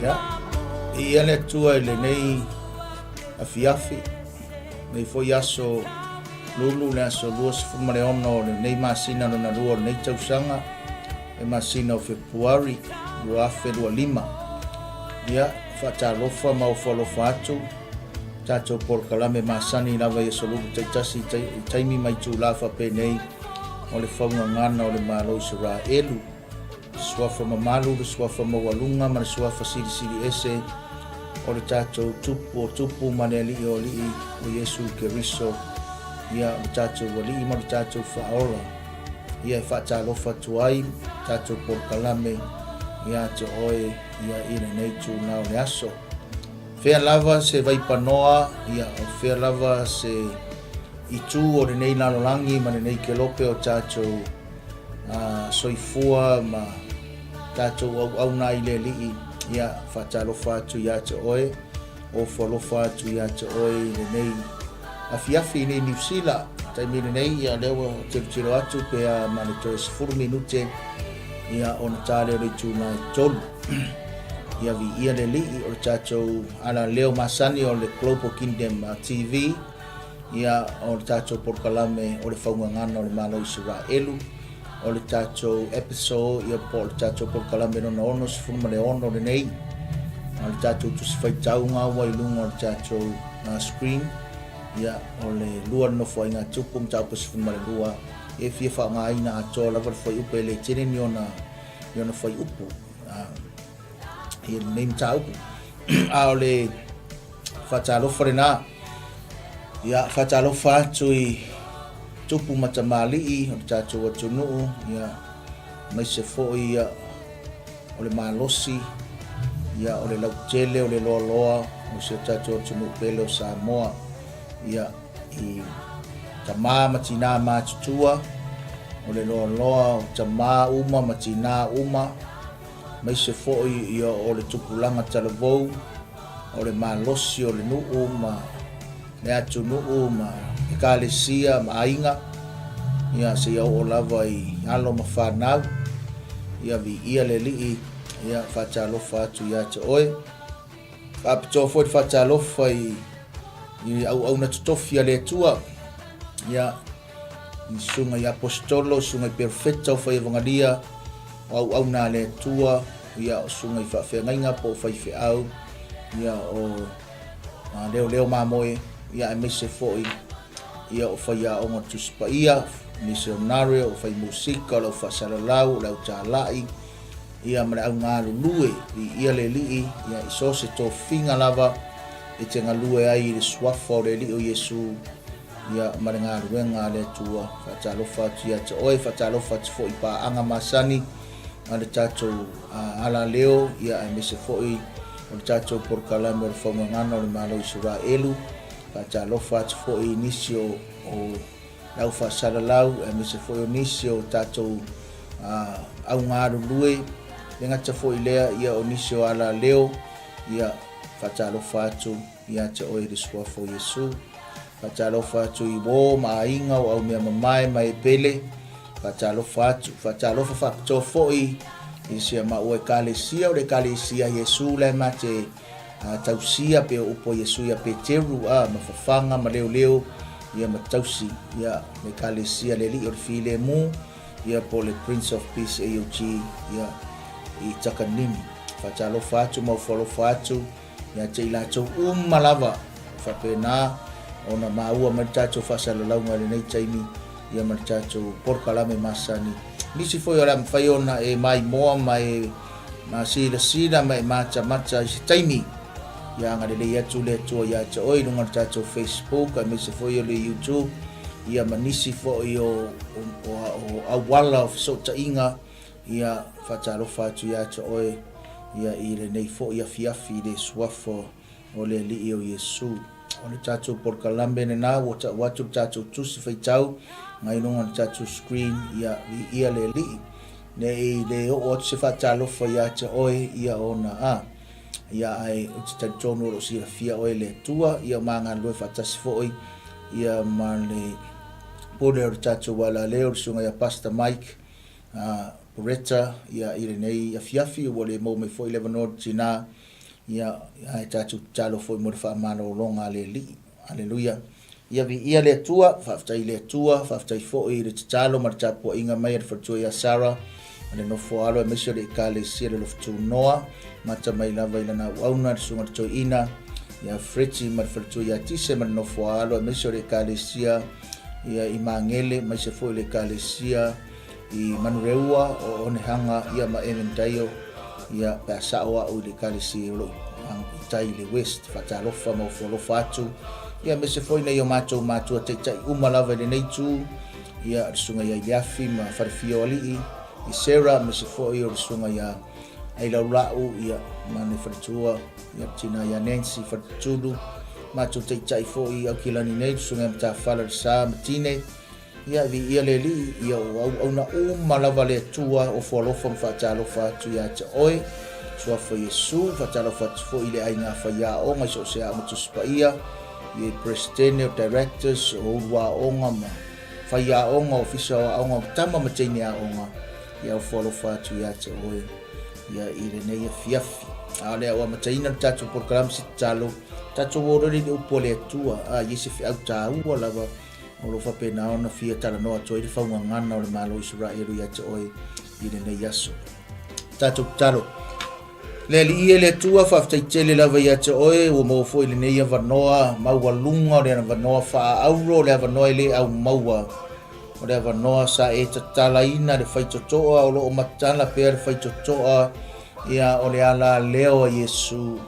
Ia, viia le Atua i lenei afiafi, lenei foi aso Lulu, le aso 26 o lenei masina lona lua o lenei tausaga, le masina o Fepuari 2025. Ia, faatalofa ma ofo alofa atu tatou polokalame masani lava i aso Lulu taitasi i taimi ma itula faapenei o le faugagana o le Malo Isaraelu. Suafa mamalu, le suafa maualuga ma le suafa silisili ese o le tatou Tupu o Tupu ma le Alii o Alii o Iesu Keriso, ia o le tatou Alii ma le tatou Faaola. Ia e faatalofa atu ai tatou polokalame ia te oe ia i lenei itula o le aso. Fea lava se vaipanoa, ia o fea lava se itu o lenei lalolagi ma lenei kelope o tatou soifua ma tatou auauna ai i le Alii, ia faatalofa atu ia te oe, ofo alofa atu ia te oe i lenei afiafi i nei Niu Sila. Taimi lenei, ia lea ua tilotilo atu pe a ma le toe 10 minute ia ona ta lea o le itula e 3. Ia viia le Alii o le tatou alaleo masani o le Global Kingdom TV, Ia, o le tatou polokalame o le faugagana o le Malo o Isaraelu, o le tatou episode, ia po o le tatou polokalame lona 66 lenei, o le tatou tusi faitauga ua i luga o le tatou screen, ia, o le lua le Nofoaiga Tupu, mataupu 12, e fia faaaogaina atoa lava le fuaiupu, e le tele ni ona, ni ona fuaiupu, i lenei mataupu. A o le faatalofa lena. Ia, faatalofa atu i tupu ma tamalii o le tatou atunuu, ia, aemaise foi ia, o le malosi, ia, o le lautele, o le loaloa o si o tatou atunuu pele o Samoa, ia, i tamā ma tinā matutua, o le loaloa o tamā uma ma tinā uma, aemaise foi ia o le tupulaga talavou, o le malosi o le nuu ma le atunuu ma ekalesia ma aiga, ia seia oo lava i alo ma fanau, ia viia le Alii, ia faatalofa atu ia te oe. Faapitoa foi le faatalofa i i auauna totofi a le Atua, ia i susuga i aposetolo, susuga i perofeta o faiavagalia, o auauna a le Atua, ia o susuga i faafeagaiga po o faifeau, ia o leoleo mamoe, ia aemaise foi ia o faiaoga o le Tusi Paia, misionario, o fai musika, o le au faasalalau, o le au talai, ia ma le au galulue, viia le Alii, ia i so o se tofiga lava e te galue ai i le suafa o le Alii o Iesu, ia ma le galuega a le Atua. Faatalofa atu ia te oe, faatalofa atu foi i paaga masani a le tatou alaleo, ia aemaise foi o le tatou polokalame o le faugagana o le Malo o Isaraelu. Faatalofa atu foi i nisi o le au faasalalau, aemaise foi o nisi o tatou au galulue, le gata foi lea, ia o nisi o alaleo, ia faatalofa atu ia te oe i le suafa o Iesu. Faatalofa atu i uō ma aiga o aumea mamae ma e pele. Faatalofa atu, faatalofa faapitoa foi i si a maua Ekalesia, o le Ekalesia Iesu la e ma te tausia pe o upu a Iesu ia Peteru, a, ma fafaga ma leoleo, ia ma tausi, ia, le Ekalesia le Alii o le Filemu, ia po o le Prince of Peace AOG, ia, i Takanini. Faatalofa atu ma ofo alofa atu ia te i latou uma lava, faapena ona maua mai le tatou faasalalauga i lenei taimi, ia ma le tatou polokalame masani. Nisi foi o le a mafai ona e maimoa ma e masilasila ma e matamata i se taimi, ia agalelei atu le Atua ia te oe i luga o le tatou Facebook aemaise foi o le YouTube, ia ma nisi foi o, o, o, o auala o fesootaiga, ia faatalofa atu ia te oe ia i lenei foi afiafi i le suafa o le Alii o Iesu. O le tatou polokalame lena ua tau atu le tatou tusi faitau mai luga o le tatou screen, ia viia le Alii. Ne i le oo atu se faatalofa ia te oe ia ona a ia ae ou te talitonu o lo o silafia oe e le Atua, ia ma galulue faatasi foi ia ma le pule o le tatou alaleo, le susuga ia Pastor Mike Poretta ia i lenei afiafi ua le maua mai foi le avanoa o le tina. Ia, ae tatou tatalo foi mo le faamalologa a le Alii. Aleluia. Ia viia le Atua, faafetai i le Atua, faafetai foi i le tatalo ma le tapuaiga mai a le faletua ia Sarah, ma le nofo alo aemaise o le Ekalesia le Lofu Tunoa, mata mai lava i lana auauna le susuga i le toeaina ia Fretty ma le faletua ia Tise ma le nofo alo aemaise o le Ekalesia ia i Magele, aemaise foi o le Ekalesia i Manureua o Onehanga ia ma Evendale ia pe a sao a'u i le Ekalesia o lo o i tai i le West. Faatalofa ma ofo alofa atu ia aemaise foi nai o matou matua taitai uma lava i lenei itu ia le susuga ia Iliafi ma Falefia o Alii i Sarah aemaise foi o le susuga ia Ailaula'u ia ma le faletua ia le tina ia Nancy Faletutulu matou taitai foi i Aukilani nei le susuga ia Matafala le Sa ma Tine. Ia, viia le Alii, ia o auauna uma lava le Atua, ofo alofa ma faatalofa atu ia te oe. Suafa Iesu, faatalofa atu foi i le aiga faiaoga i so o se aoga Tusi Paia, i Peresetene, o Directors, o ulu aoga ma faiaoga, Ofisa o Aoga o tama ma teine aoga, ia ofo alofa atu ia te oe ia i lenei afiafi. A o lea ua amataina le tatou polokalame se tatalo, tatou o loa i le upu a le Atua, a i ai se feau taua lava O lo o faapena ona fia talanoa atu ai le faugagana o le Malo o Isaraelu ia te oe i lenei aso. Tatou tatalo. Le Alii e le Atua, faafetai tele lava ia te oe, ua maua foi lenei avanoa maualuga, o le avanoa faaauro, o le avanoa e le au maua, o le avanoa sa e tatalaina le faitotoa, o lo o matala pea le faitotoa, ia o le alaleo a Iesu,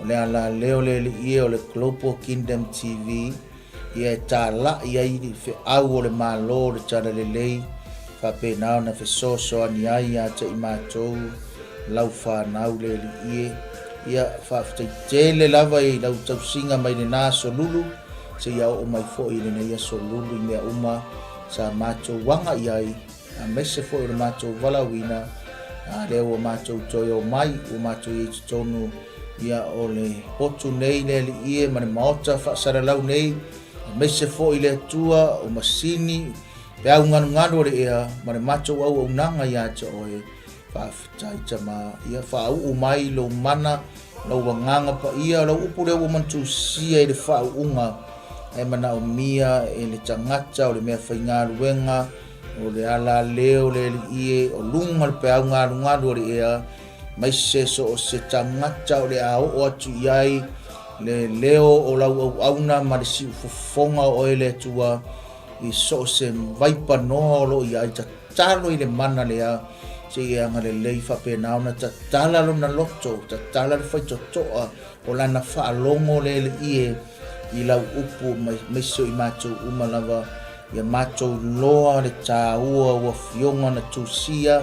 o le alaleo le Alii e o le Global Kingdom TV, ia e talai ai le feau o le Malo o le Talalelei, faapena ona fesoasoani ai ia te i matou lau fanau le Alii e. Ia, faafetai tele lava i lau tausiga mai lena aso lulu, seia oo mai foi i lenei aso lulu i mea uma sa matou aga i ai, aemaise foi o le matou valaauina, a lea ua matou toe omai, ua matou i ai i totonu ia o le potu nei le Alii e ma le maota faasalalau nei, aemaise foi le Atua o masini, peau galugalu o le ea ma le matou auaunaga ia te oe. Faafetai Tama, ia faauu mai lou mana, lou agaga paia, lau upu lea ua mantusia i le faauuga, ae manaomia e le tagata o le mea faigaluega, o le alaleo le Alii e, o luga le peau galugalu o le ea, maise so o se tagata o le a oo atu i ai le leo o lau auauna ma le siufofoga o oe le Atua, i so o se vaipanoa o lo o i ai, tatalo i le mana lea, se i e agalelei faapena ona tatala lona loto, tatala le faitotoa o lana faalogo le Alii e i lau upu, maise o i matou uma lava, ia matou loa le taua o afioga na tusia,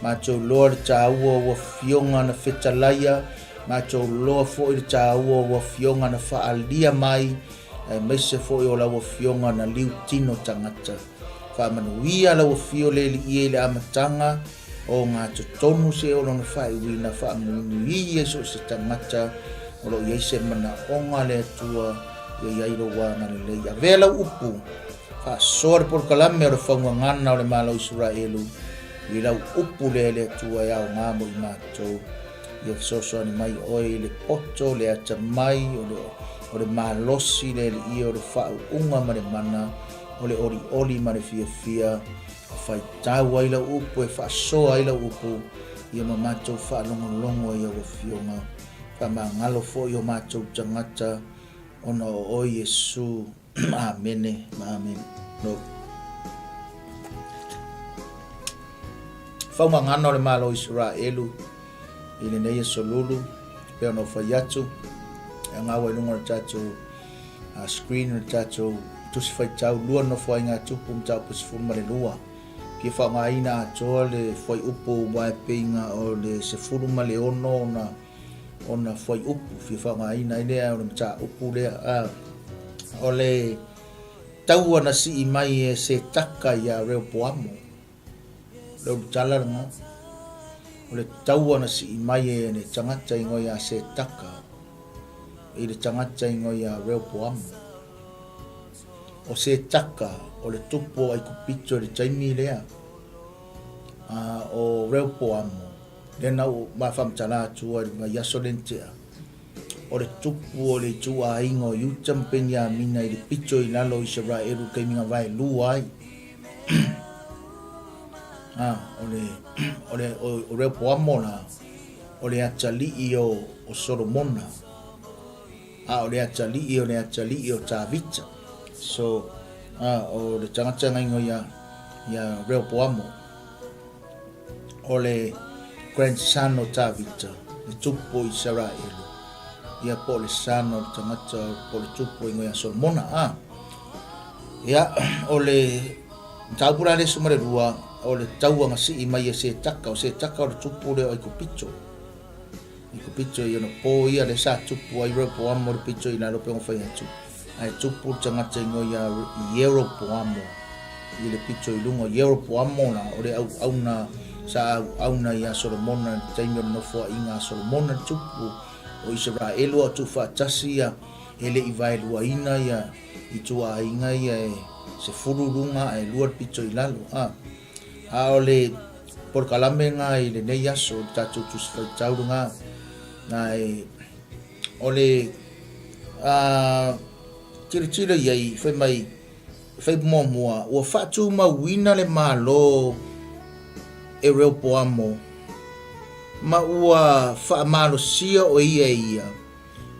matou loa le taua o afioga na fetalaia, matou loa foi le taua o afioga na faaalia mai, aemaise foi o lau Afioga na liu tino tagata. Faamanuia lau Afio le Alii e i le amataga o ngā totonu se o lona faaiuina faamuimuii ai so o se tagata o lo o i ai se manaoga le Atua ia i ai lou agalelei. Avea lau upu, faasoa le polokalame o le faugagana o le Malo o Isaraelu i lau upu lea le Atua e aoga mo i matou. Ia fesoasoani mai oe i le poto, le atamai, o le, o le malosi, le alii o le faauuga ma le mana, o le olioli ma le fiafia, e faitau ai lau upu, e faasoa ai lau upu, ia ma matou faalogologo i au afioga. Faamagalo foi o matou tagata, ona o oe Iesu. Amene ma amene. No. Faumagana o le Malo o Isaraelu i lenei aso lulu, pei ona ou fai atu, e gaua i luga o le tatou uh, screen o le tatou tusi faitau lua nofoaiga tupu mataupu 12. Fia faaaogaina atoa le fuaiupu aua e pei o le 16 ona ona fuaiupu fia faaaogaina ai lea o le mataupu lea. A, o le taua na sii mai e Setaka iā Reopoamo. Le ulutala lena. O le taua na sii mai e le tagata ingoa iā Setaka i le tagata ingoa iā Reopoamo. O Setaka o le tupu o Aikupito i le taimi lea. A, o Reopoamo, lea na ou ma faamatala atu ai i le vaiaso lea na tea. o le tupu o le ituaiga o Iuta ma Peniamina i le pito i lalo o Isaraelu i le taimi na vaelua ai. A, o le, o le, o Reopoamo la, o le atalii o, o Solomona, a o le atalii o le atalii o Tavita. So, a, o le tagata na ingoa ia, ia Reopoamo. O le grandson o Tavita, le tupu o Isaraelu, ia po o le son o le tagata po o le tupu o ingoa ia Solomona. A, ia, o le mataupu la le 12, o le taua na sii mai e Setaka, o Setaka o le tupu lea o Aikupito. Aikupito i ona po ia le sa tupu ai Rehoboamo le pito i lalo pe ona fai atu. Ae tupu le tagata ingoa ia Ieropoamo i le pito i luga. O Ieropoamo la, o le auauna sa auauna ia Solomona i le taimi o le nofoaiga a Solomona le tupu o Isaraelu a o tuufaatasi ia e le i vaeluaina ia ituaiga ia e 10 luga ae 2 le pito i lalo. A, a o le polokalame lena i lenei aso, le tatou Tusi Faitau lena, na e O le tilotilo i ai, fai mai, fai muamua, ua faatumauina le Malo e Rehoboamo ma ua faamalosia o ia e ia,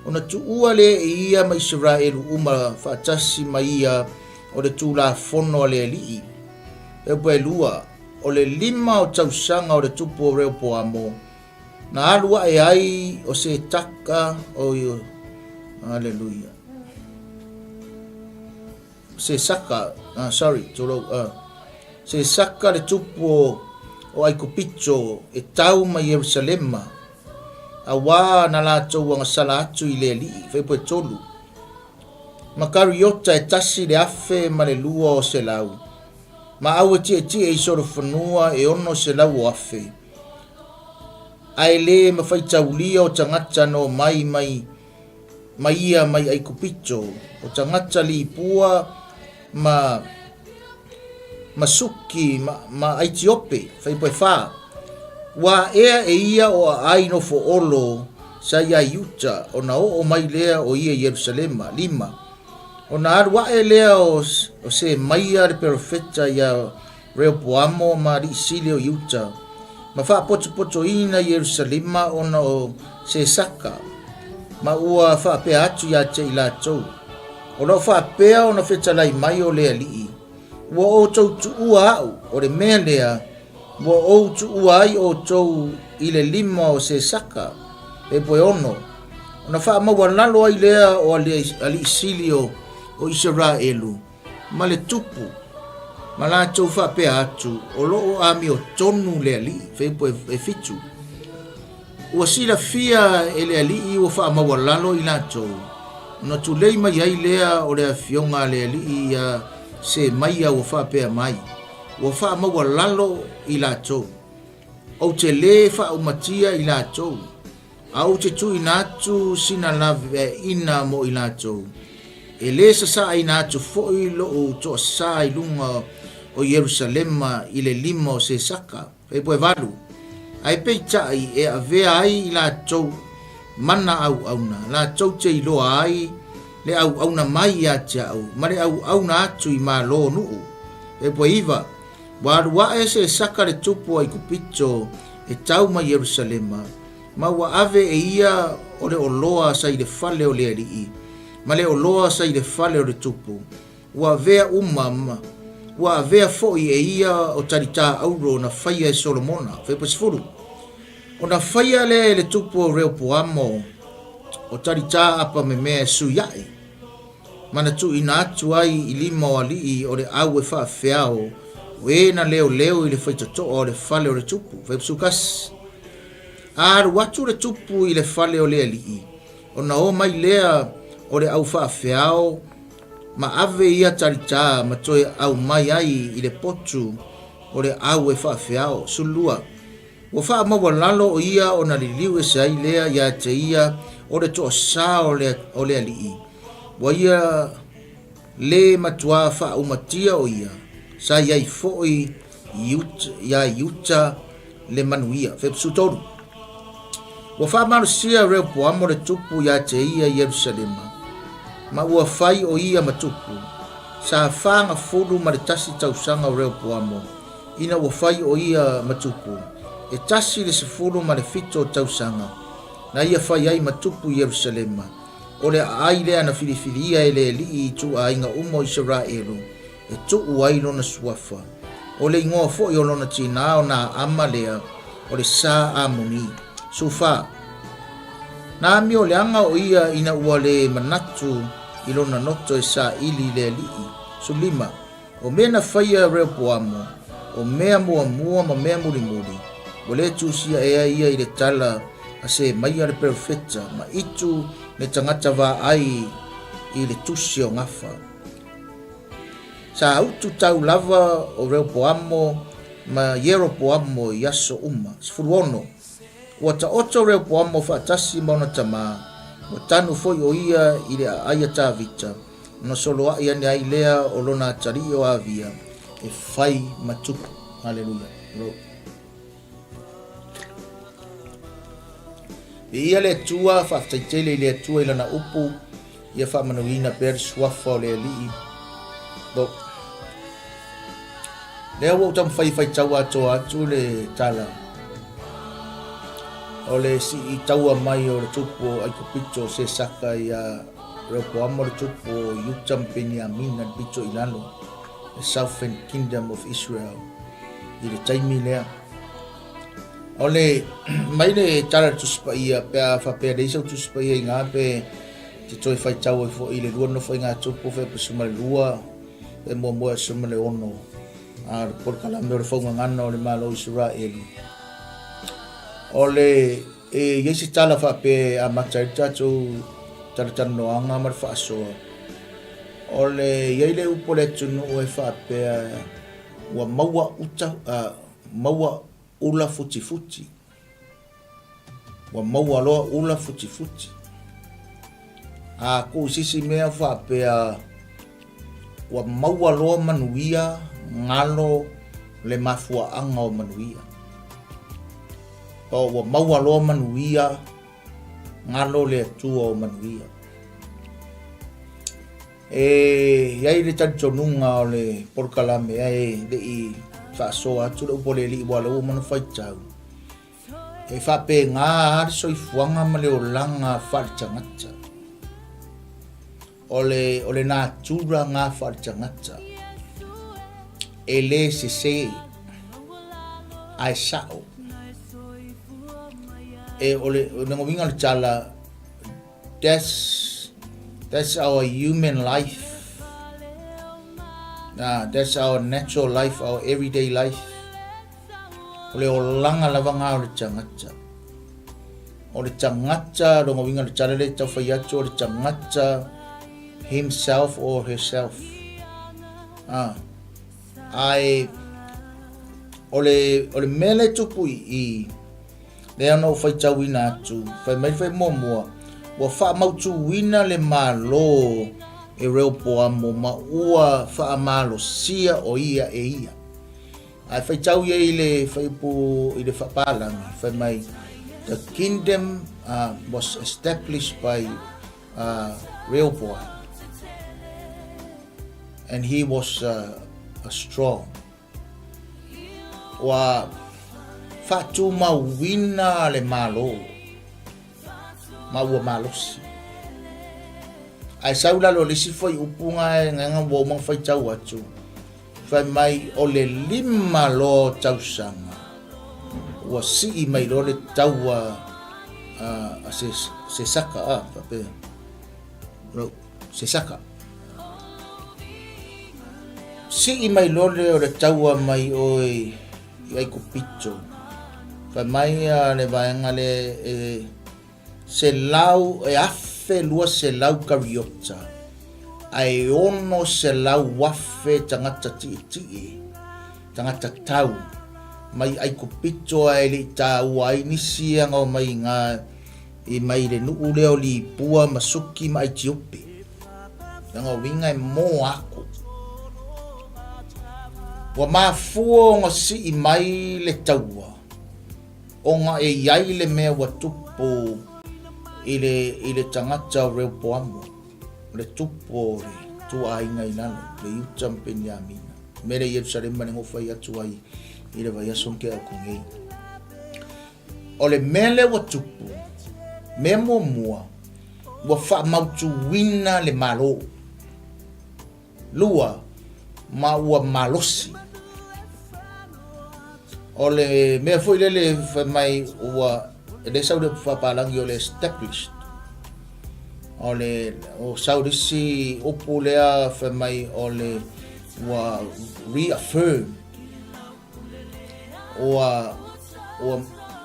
ona tuua lea e ia ma Isaraelu uma faatasi ma ia o le Tulafono a le Alii. Eupelua, o le 5 o tausaga o le tupu o Rehoboamo, Na alu ae ai o Setaka, oi, aleluia. Sesaka, ah, sorry, tulou, ah. Sesaka le tupu o, o Aikupito e tau ma Ierusalema, auā na latou agasala atu i le Alii, faipoe 3. Ma Kariota e 1200, ma au e tietie i solofanua e 600 o afe. Ae le mafaitaulia o tagata no mai mai mai ia mai Aikupito, o tagata lipua ma ma suki ma, ma Aitiope, faipoe fa. Ua aea e ia o aai nofo olo sa ia Iuta, ona oo mai lea o ia i Ierusalema. 5. Ona alu ae lea o, o Semaia le perofeta ia Rehoboamo ma alii sili o Iuta, ma faapotopotoina Ierusalema ona o Sesaka, ma ua faapea atu ia te i latou, O lo o faapea ona fetalai mai o le Alii, ua outou tuua au, o le mea lea, ua ou tuua ai outou i le lima o Sesaka, e poe ono, ona faamaualalo ai lea o alii sili o Isaraelu, ma le tupu, ma latou faapea atu, o lo o amiotonu le alii, feipo e 7. Ua silafia e le alii ua faamaualalo i latou, ona tulei mai ai lea o le afioga a le alii ia Semaia ua faapea mai, ua faamaualalo i latou. Ou te lē faaumatia i latou, A ou te tuuina atu sina laveaiina mo i latou, e lē sasaaina atu foi loʻu toasā i luga o Ierusalema i le lima o Sesaka, faipoe 8, ae peitai e avea ai i latou mana auauna, latou te iloa ai le auauna mai ia te au ma le auauna atu i malo o nuu, faipoe 9, Ua alu ae Sesaka le tupu o Aikupito e tau mai Ierusalema, ma ua ave e ia o le oloa sa i le fale o le alii, ma le oloa sa i le fale o le tupu, ua avea uma, ma ua avea foi e ia o talitā auro na faia e Solomona. Faipa 10. Ona faia lea e le tupu o Reopoamo o talitā apa memea e sui aʻe. Ma na tuuina atu ai i lima o alii o le au e faafeao o e na leoleo i le faitotoa o le fale o le tupu. Faipusu 1. A alu atu le tupu i le fale o le alii, ona o mai lea o le au faafeao ma ave ia talitā ma toe aumai ai i le potu o le au e faafeao. 12. Ua faamaualalo o ia ona liliu ese ai lea ia te ia o le toasā o le, o le alii. Ua ia lē matuā faaumatia o ia, sa i ai foi iā Iuta le manuia. Fepusu 3. Ua faamalosia e Reopoamo le tupu ia te ia i Ierusalema, ma ua fai o ia ma tupu. Sa 41 tausaga o Reopoamo ina ua fai o ia ma tupu, e 17 o tausaga na ia fai ai ma tupu i Ierusalema. O le aai lea na filifilia e le Alii i ituaiga uma o Isaraelu e tuu ai lona suafa. O le igoa foi o lona tinā o Naama lea, o le Sa Amoni. Sufa. Na amioleaga o ia ina ua le manatu i lona noto e saili i le Alii. 15. O mea na faia e Reopoamo, o mea muamua ma mea mulimuli, ua le tusia ea ia i le tala a Semaia le perofeta ma Itu le tagata vaai i le tusi o Gafa. Sa utu tau lava o Reopoamo ma Ieropoamo i aso uma. 16. Ua taoto Reopoamo faatasi ma ona tama, ua tanu foi o ia i le aai a Tavita, ona soloai ane ai lea o lona atalii o Avia e fai ma tupu. Haleluia. Lo. Viia le Atua, faafetai tele i le Atua i lana upu, ia faamanuiina pea le suafa o le Alii. Lo. Lea ua ou taumafai e faitau atoa atu le tala o le sii taua mai o le tupu o Aikupito Sesaka ia Reopoamo le tupu o Iuta ma Peniamina le pito i lalo, the Southern Kingdom of Israel i le taimi lea. O le mai le tala le Tusi Paia pe a faapea leai sau Tusi Paia i ina pe te toe faitau ai foi i le lua nofoaiga tupu fe pasuma le lua pe muamua e suma le ono a le polokalame o le faugagana o le Malo o Isaraelu. O le e i ai se tala faapea e amata ai le tatou talatalanoaga ma le faasoa, o le i ai le upu a le atunuu e faapea ua maua uta, maua ula futifuti. Ua maua loa ula futifuti. A kuu sisi mea faapea ua maua loa manuia galo le mafuaaga o manuia. O ua maua loa manuia galo le Atua o manuia. E i ai le talitonuga o le polokalame ae le i faasoa atu le upu a le Alii aua o lea ua uma ona faitau, e faapena lava le soifuaga ma le olaga faaletagata. O le, o le natura ga faaletagata e le sese ae sao. E, o le, o le uiga o le tala, That's, that's our human life. Ah, that's our natural life, our everyday life. O le olaga lava ngā o le tangata. O le tangata, longa winga le tala le tau whai atu, o le tangata himself or herself. Ah, ai, o le, o le mea le tupu i, i Lea na ou faitauina atu, fai mai le fai muamua, ua faamautuina le Malo e Reopoamo ma ua faamalosia o ia e ia. Ae faitau ia i le fuaiupu i le faapalagi, fai mai, The kingdom uh, was established by uh, Rehoboam and he was uh, strong. Ua faatumauina le Malo ma ua malosi. Ae sau lalo le isi fuaiupu ga e gaga ua uma faitau atu, fai mai o le 5 loa o tausaga ua sii mai loa le taua a Sesaka a faapea. Sesaka. Sii mai loa le o le taua mai oe i Aikupito. Fai mai a le vaega le e selau, e 1,200 kariota, ae 600,000 tagata tietie, tagata tau, mai Aikupito ae le i taua ai nisi aga o mai ngā I mai le nuu lea o Lipua ma Suki ma Aitiopi. Leaga o uiga e mō aku. Ua mafua ona sii mai le taua, ona e i ai le mea ua tupu. tupu i le, i le tagata o Reopoamo, le tupu o le ituaiga i lalo, le Iuta ma Peniamina, mea lea i Ierusalema le gofai atu ai i le vaiaso na tea atu nei. O le mea lea ua tupu, mea muamua, ua faamautuina le Malo. Lua, ma ua malosi. O le mea foi lele fai mai ua e le sau le faapalagi o le established. O le o sau le isi upu lea fai mai o le ua reaffirm. Ua ua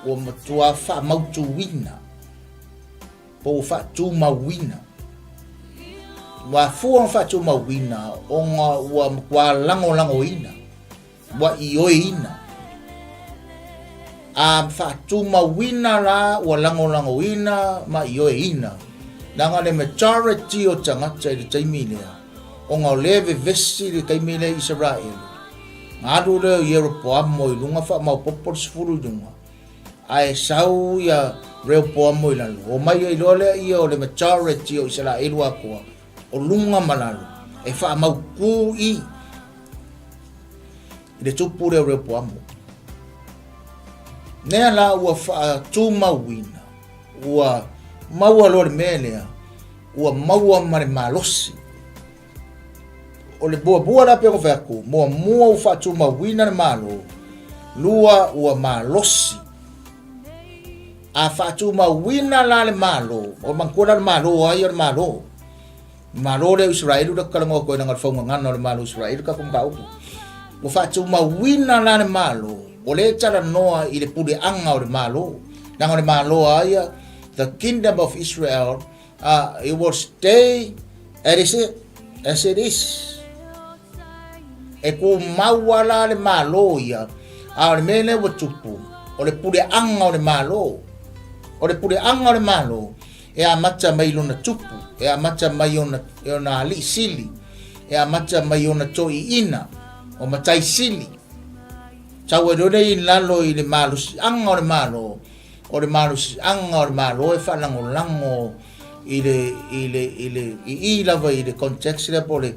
ua matua faamautuina po ua faatumauina. Ua afua ona faatumauina ona ua matua lagolagoina, ua ioeina. A faatumauina la ua lagolagoina ma ioeina, leaga le majority o tagata i le taimi lea, ona o lea e vevesi le taimi lea i Isaraelu, na alu lea o Ieropoamo i luga faamaopoopo le 10 i luga, Ae sau ia Reopoamo i lalo, omai ai loa lea ia o le majority o Isaraelu atoa, o luga ma lalo, e faamautu i i le tupu lea o Reopoamo. Nea la ua faatumauina, ua maua loa le mea lea, ua maua ma le malosi. O le muamua la pei ona fai atu, muamua ua faatumauina le Malo, lua ua malosi. A faatumauina la le Malo, o manatua la le Malo ai o le Malo. Malo lea o Isaraelu lea ou te talanoa atu ai leaga o le faugagana o le Malo o Isaraelu tatou mataupu. Ua faatumauina la le Malo, o lea e talanoa i le puleaga o le Malo. Leaga o le Malo a ia, the Kingdom of Israel, it will stay as it, as it is. E tumau lava la le Malo ia, a o le mea lea ua tupu, o le puleaga o le Malo. O le puleaga o le Malo, e amata mai lona tupu, e amata mai ona, ona alii sili, e amata mai ona toiina, o matai sili. Sau ai loa lea i lalo i le malosiaga o le Malo, O le malosiaga o le Malo e faalagolago i le, i le, i le, i i lava i le context lea po o le,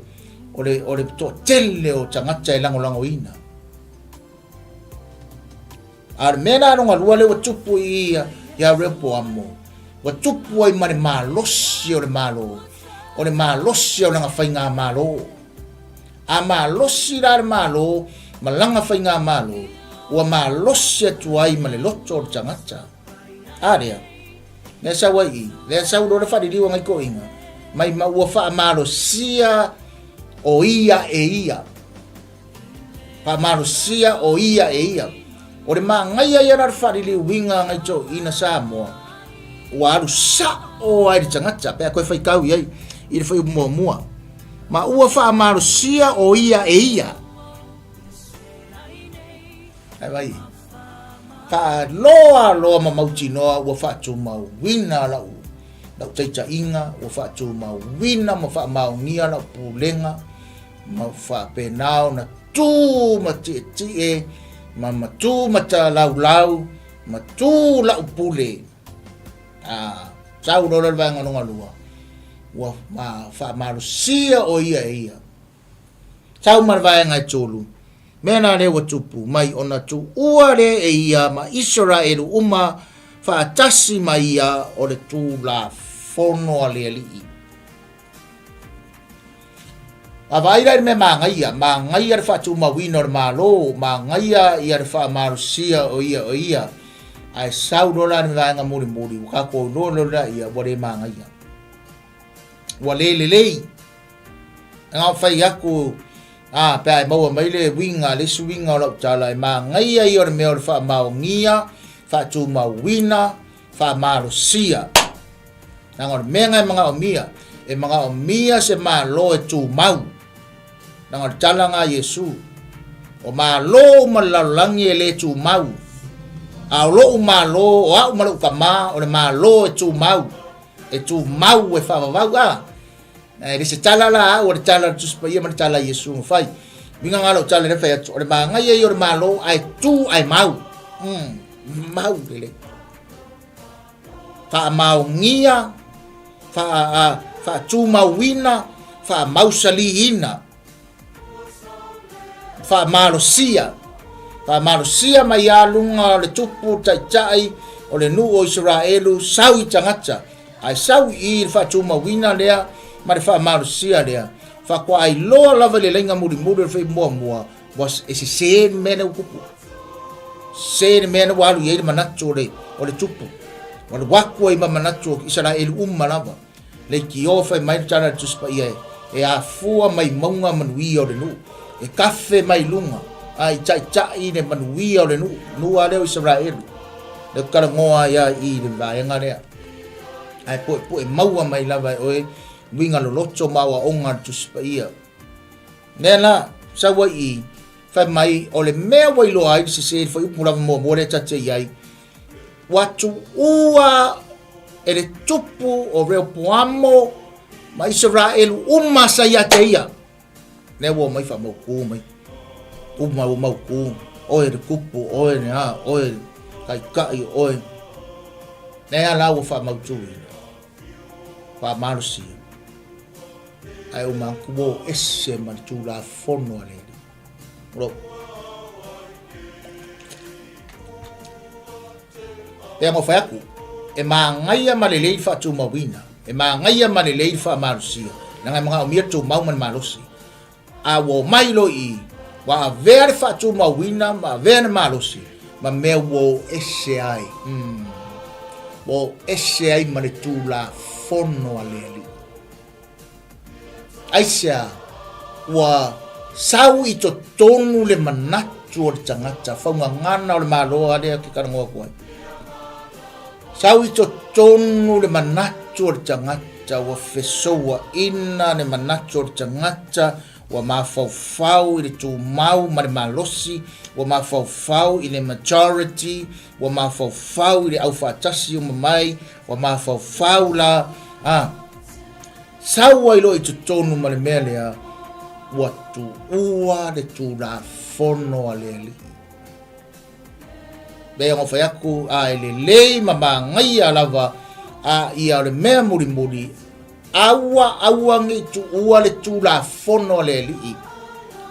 o le, o le toatele o tagata e lagolagoina. A o le mea la lona lua lea ua tupu i ia, ia Reopoamo, ua tupu ai ma le malosi o le Malo, o le malosi o lana faigamalo. A malosi la le Malo ma lana faigamalo, ua malosi atu ai ma le loto o le tagata. A lea, lea sau ai i, lea sau loa le faaliliu a nai toeaiina, mai ma ua faamalosia o ia e ia. Faamalosia o ia e ia. O le manaia ia la le faaliliuina a nai toeaiina Samoa, ua alu sao ai le tagata pe a toe faitau i ai i le fuaiupu muamua. Ma ua faamalosia o ia e ia. Ai vai. Faaloa loa ma mautinoa ua faatumauina lau lau taitaiga, ua faatumauina ma faamaonia lau pulega, ma faapena ona tu ma tietie ma ma tu ma talaulau ma tu lau pule. Ah, sau loa le vaega lona lua, ua faamalosia o ia e ia. Sau ma le vaega e tolu, mea la lea ua tupu mai ona tuua lea e ia ma Isaraelu uma faatasi ma ia o le Tulafono a le Alii. Vaavaai la i le mea manaia, manaia le faatumauina o le Malo, manaia ia le faamalosia o ia o ia, ae sau loa la le vaega mulimuli, ua tatou iloa loa lea ia, ua le manaia. Ua le lelei. E na o fai atu, a, pe a e maua mai le uiga, le isi uiga o lau tala, e manaia ia o le mea o le faamaonia, faatumauina, faamalosia. Leaga o le mea lena e manaomia, e manaomia se Malo e tumau. Leaga o le tala lena a Iesu, o Malo uma o le lalolagi e le tumau, a o lou Malo, o au ma lou Tama, o le Malo e tumau, e tumau e faavavau. A, e le se tala la au, o le tala a le Tusi Paia ma le tala a Iesu na fai. Uiga lena o lau tala lea fai atu, o le manaia ia o le Malo, ae tu ae mau. Mau lelei. Faamaonia, faatumauina, faamausaliina, faamalosia, faamalosia mai lava luga o le tupu taitai o le nuu o Isaraelu sau i tagata, ae sau i i le faatumauina lea ma le faamalosia lea, faatoa iloa lava i le laina mulimuli o le fai muamua, ua e sese le mea lea ua tupu. Sese le mea lea ua alu i ai le manatu o le, o le tupu. Ua alu atu ai ma manatu o Isaraelu uma lava. Leitio fai mai le tala a le Tusi Paia e, e afua mai mauga manuia o le nuu. E kafe mai luga, a i taitai le manuia o le nuu, nuu a lea o Isaraelu. Lea ou talanoa ai lava i le vaega lea. Ae puepue maua mai lava e oe uiga loloto ma aoaoga a le Tusi Paia. Mea la, sau ai i, fai mai, o le mea ua iloa ai le sese i le fuaiupu lava muamua lea ta te i ai, ua tuua e le tupu o Reopoamo ma Isaraelu uma sa ia te ia. Lea ua omai faamautu mai. Uma ua mautu. Oe le tupu, oe le a, oe le taitai, oe. Lea la ua faamautuina. Faamalosia. Ae uma atu ua o ese ma le Tulafono a le Alii. O lo. Pea mo fai atu, e māgaia ma lelei le faatumauina, e māgaia ma lelei le faamalosia, leaga e manaomia le tumau ma le malosi. A ua omai loa i i, ua avea le faatumauina ma avea le malosi ma mea ua o ese ai. Mm. Ua o ese ai ma le Tulafono a le Alii. Aisea? Ua sau i totonu le manatu o le tagata, faugagana o le Malo a lea ke talanoa atu ai. Sau i totonu le manatu o le tagata, ua fesouaina le manatu o le tagata, ua mafaufau i le tumau ma le malosi, ua mafaufau i le majority, ua mafaufau i le aufaatasi uma mai, ua mafaufau la, a, sau ai loa i totonu ma le mea lea, ua tuua le Tulafono a le Alii. Pei ona fai atu, a e lelei ma magaia lava, a ia o le mea mulimuli, aua aua ne i tuua le Tulafono a le Alii.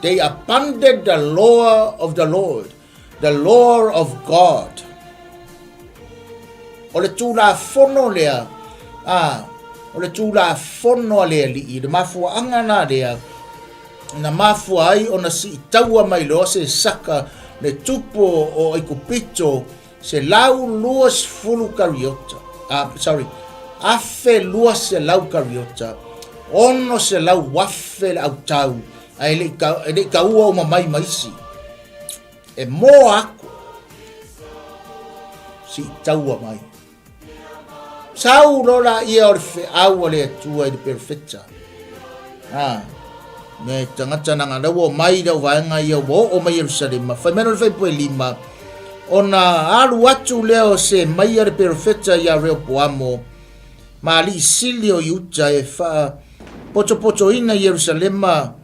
They abandoned the law of the Lord. The Law of God. O le Tulafono lea, a, o le Tulafono a le Alii, le mafuaaga na lea, na mafua ai ona siitaua mai loa Sesaka le tupu o Aikupito, 120 kariota, sorry, 1200 kariota, 600,000 le autau, ae e le i taua uma mai ma isi. E moa aku, siitaua mai. Sau loa laia o le feau a le Atua i le perofeta. A, me tagata na ngā ua mai le vaega ia ua oo mai Ierusalema. Fai mai le 5, ona alu atu lea o Semaia le perofeta ia Reopoamo ma alii sili o Iuta e faapotopotoina Ierusalema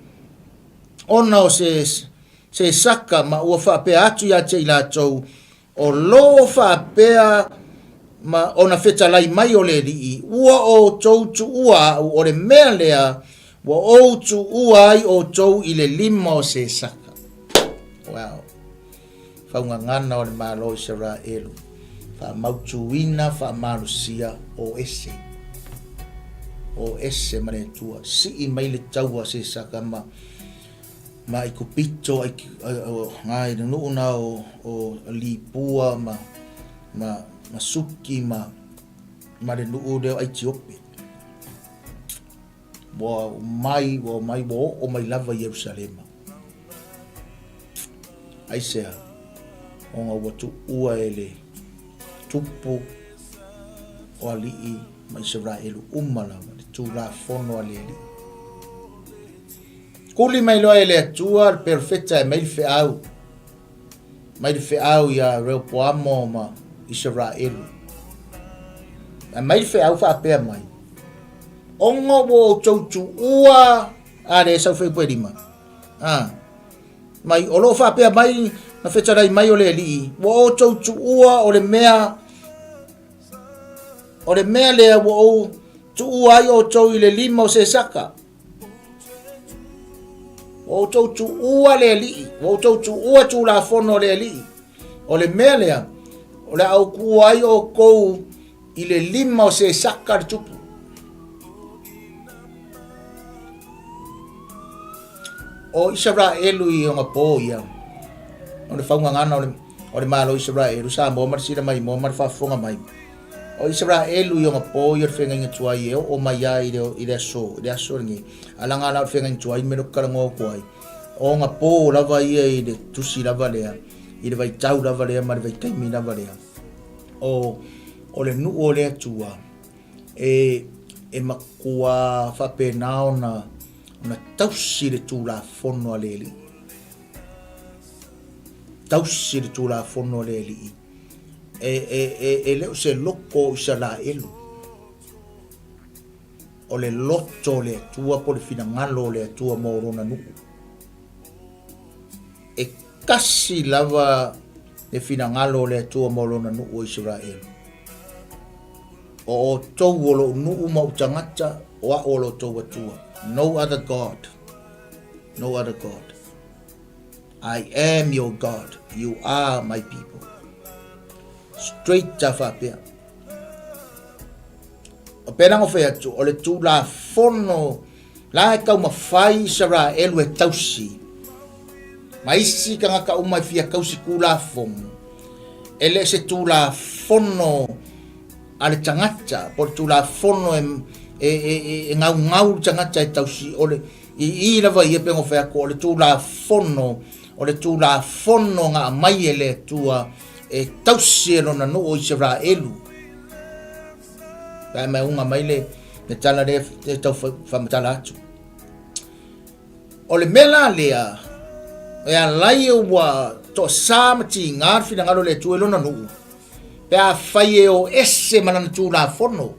ona o se Sesaka ma ua faapea atu ia te i latou, O lo o faapea ma ona fetalai mai o le Alii, ua outou tuua aʻu, o le mea lea ua ou tuua ai outou i le lima o Sesaka. Wow. Faugagana o le Malo o Isaraelu, faamautuina, faamalosia, o ese. O ese ma le Atua. Sii mai le taua Sesaka ma ma Aikupito, ai le nuu na o, o Lipua ma, ma, ma Suki ma, ma le nuu lea o Aitiope. Ua mai, ua mai, ua oo mai lava i Ierusalema. Aisea, ona ua tuua e le tupu o alii ma Isaraelu uma lava le Tulafono a le Alii. Kuli mai loa e le Atua le perofeta e mai le feau, mai le feau ia Reopoamo ma Isaraelu. Ae mai le feau faapea mai, Ona ua outou tuua, a le sau fai lima. A, mai, o lo o faapea mai na fetalai mai o le Alii, ua outou tuua o le mea. O le mea lea ua ou tuua ai outou i le lima o Sesaka. Ua outou tuua le Alii, ua outou tuua Tulafono a le Alii. O le mea lea, o le a ou tuua ai outou i le lima o Sesaka le tupu. O Isaraelu i ona po ia, o le faugagana o le, o le Malo o Isaraelu, Samoa ma le sila maimoa ma le faafofoga mai. O Isaraelu i ona po ia o le feagaiga tuai e oo mai ai i le, i le aso, i le aso lenei. Alaga la o le feagaiga tuai me lo talanoa atu ai. O ona po lava ia i le tusi lava lea, i le vaitau lava lea ma le vaitaimi lava lea. O, o le nuu o le Atua, e, e matua faapena ona, ona tausi le Tulafono a le Alii. Tausi le Tulafono a le Alii. E, e, e, e le o se loto o Isaraelu. O le loto o le Atua po le finagalo o le Atua mo lona nuu. E tasi lava le finagalo o le Atua mo lona nuu o Isaraelu. O outou o lou nuu ma ou tagata, o a'u o lo outou Atua. No other God. No other God. I am your God. You are my people. Straight ta faapea. O pena ngo fai atu, o le tulafono la e taumafai Isaraelu e tausi. Ma isi tagata uma e fia tausi tulafono, e le se tulafono a le tagata, po o le tulafono e, e, e, e, e gaugau le tagata e tausi, o le, i i lava ia pe ngo fai atu, o le tulafono, o le tulafono na aumai e le Atua e tausi e lona nuu o Isaraelu. Pe a mai uga mai le, le tala lea e tau faamatala atu. O le mea la lea, e alai ua toasā ma tigā le finagalo o le Atua i lona nuu, pe a fai e o ese ma lana tulafono.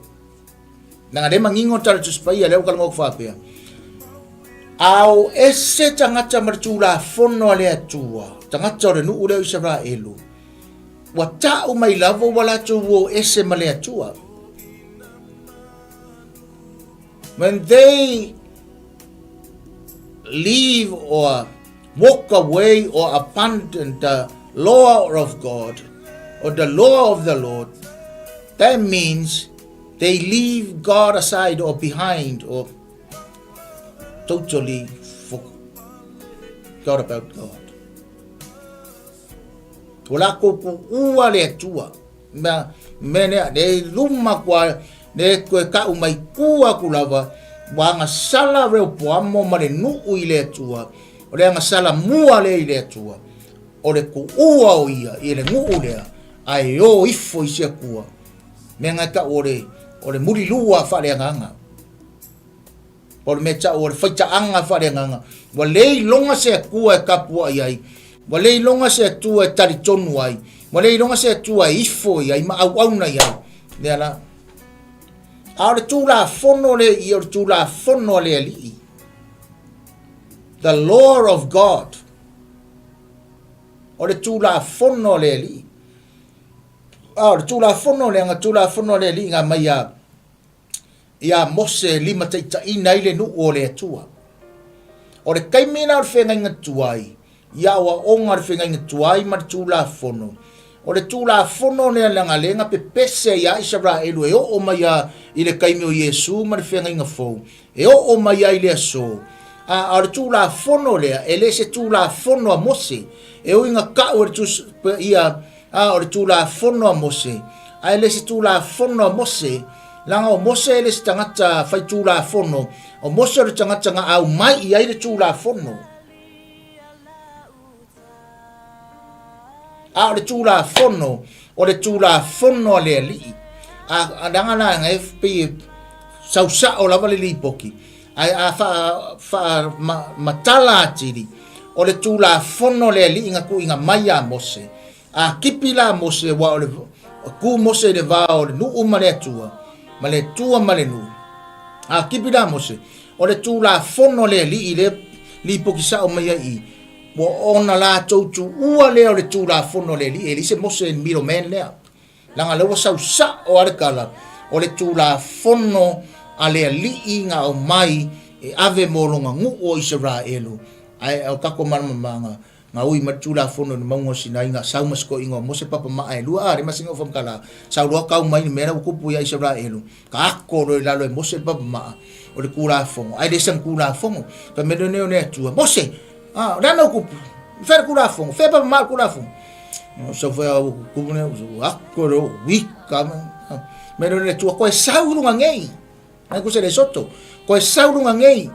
Leaga lea manino le Tala Tusi Paia lea ua talanoa atu faapea, a o ese tagata ma le tulafono a le Atua, tagata o le nuu lea o Isaraelu, ua ta'u mai lava ua latou o ese ma le Atua. When they leave or walk away or abandon the law of God or the law of the Lord, that means they leave God aside or behind or totally forgot about God. Ua lākou kuʻua le Atua. Mea, mea nea, le luma kua, le koe ka'u mai ku aku lava, ua agasala Reopoamo ma le nuʻu i le Atua, o le agasala mua lea i le Atua, o le kuʻua o ia i le nuʻu lea, a e o ifo i se Atua. Mea nga e ta'u o le, o le mulilua faaleagaga. O le mea ta'u o le faitaaga faaleagaga, ua le iloga se Atua e tapua'i ai, ua le iloga se Atua e talitonu ai, ua le iloga se Atua e ifo i ai ma auauna i ai. Lea la. A o le Tulafono lea i o le Tulafono a le Alii. The law of God. O le Tulafono a le Alii. A o le Tulafono lea, na Tulafono a le Alii na mai a iā Mose e limataitaiina ai le nuu o le Atua. O le taimi la o le feagaiga tuai, i aoaoga o le feagaiga tuai ma le Tulafono, o le Tulafono lea leaga lea na pepese ai iā Isaraelu e oo mai a i le taimi o Iesu ma le feagaiga fou, e oo mai ai i le aso. A, a o le Tulafono lea, e le se Tulafono a Mose, e ui na ta'u e le Tusi, ia, A o le Tulafono a Mose, a e le se Tulafono a Mose, leaga o Mose e le se tagata fai Tulafono, o Mose o le tagata na aumai i ai le Tulafono. A o le Tulafono, o le Tulafono a le Alii. A, leaga la e pei e sausao lava le lipoti, ae a faa, faa ma, matala atili, o le Tulafono a le Alii na tuuina mai iā Mose, a kipi la Mose, ua o le, kū Mose i le va o le nuu ma le Atua, ma le Atua ma le nuu. A kipi la Mose, o le Tulafono a le Alii lea lipoti sao mai ai i, ua ona latou tuua lea o le Tulafono a le Alii, e leai se Mose middleman lea. Leaga lea ua sau sa'o a le tala, O le Tulafono a le Alii na aumai e ave mo lona nuu o Isaraelu, ae o tatou malamalamaga, na ui mai le Tulafono i le mauga o Sinai, na sau ma sikoiga o Mose papamaa e lua, a le masina o faamatala, sau loa tau mai le mea la ua tupu ia Isaraelu, ka ako loa i lalo e Mose le papamaa o le Tulafono, ae le sana Tulafono. Fai mai loa lenei o le Atua, Mose, a, o le a mea ua tupu? Fea le Tulafono? Fea papamaa o le Tulafono? Sau foi a ua tupu nei, ua ako loa, ua wika. Mai loa le Atua, koe sau i luga nei. Ai ko se le soto. Koe sau luga nei.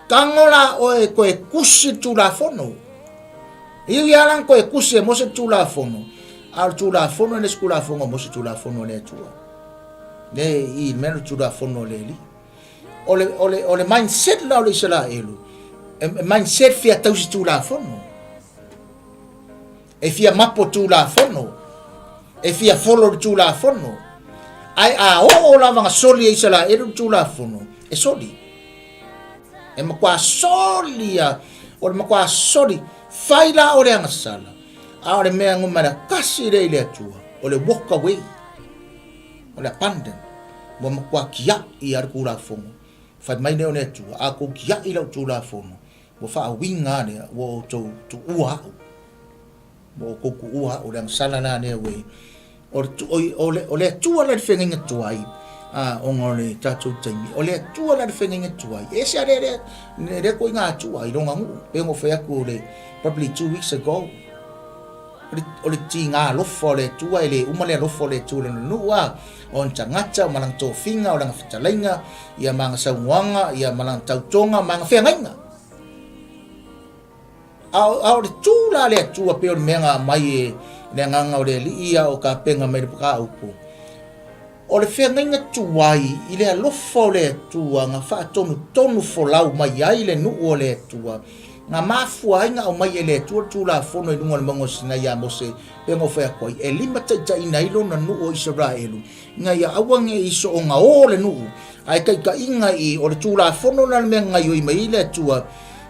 Tango la oe koe kusi le Tulafono. Iu ia lan koe kusi e Mose le Tulafono. A o le Tulafono e le se Tulafono a Mose Tulafono a le Atua. Le i mea le Tulafono a le Alii. O le, o le, o le mindset la o le Isaraelu, e mindset fia tausi Tulafono. E fia mapo Tulafono, e fia follow le Tulafono. Ae a oo lava na soli e Isaraelu le Tulafono, e soli. E matua soli a, o le matua soli, fai la o le agasala, a o le mea numera tasi lea i le Atua, o le walk away, o le abandon, ua matua tiai a le Tulafono. Fai mai lea o le Atua, a tou tiai lau Tulafono, Ua faauiga lea, ua outou tuua au. Ua outou tuua au, le agasala la lea ua i. O le, o le, o le Atua la le feagaiga tuai, a, ona o le tatou taimi, o le Atua la le feagaiga tuai, e ese a lea, lea, lea koiga Atua i lona nuu, pe ona fai atu o le, probably 2 weeks ago, o le tiga alofa o le Atua, e le uma le alofa o le Atua i lona nuu, a, o ona tagata, o malanga tofiga, o lana fetalaiga, ia ma ana saunoaga, ia ma lana tautoga, ma ana feagaiga. A o, a o le tū la le Atua pei o le mea na aumai e le agaga o le Alii a o tapena mai le mataupu. O le feagaiga tuai i le alofa o le Atua na faatonutonu folau mai ai le nuu o le Atua, na mafua ai na aumai e le Atua le Tulafono i luga o le mauga o Sinai iā Mose, pei ona ou fai atu ai, e limataitaiina ai lona nuu o Isaraelu, ina ia aua ne i soona ō le nuu, ae taitaiga i o le Tulafono la le mea na gaioi mai ai le Atua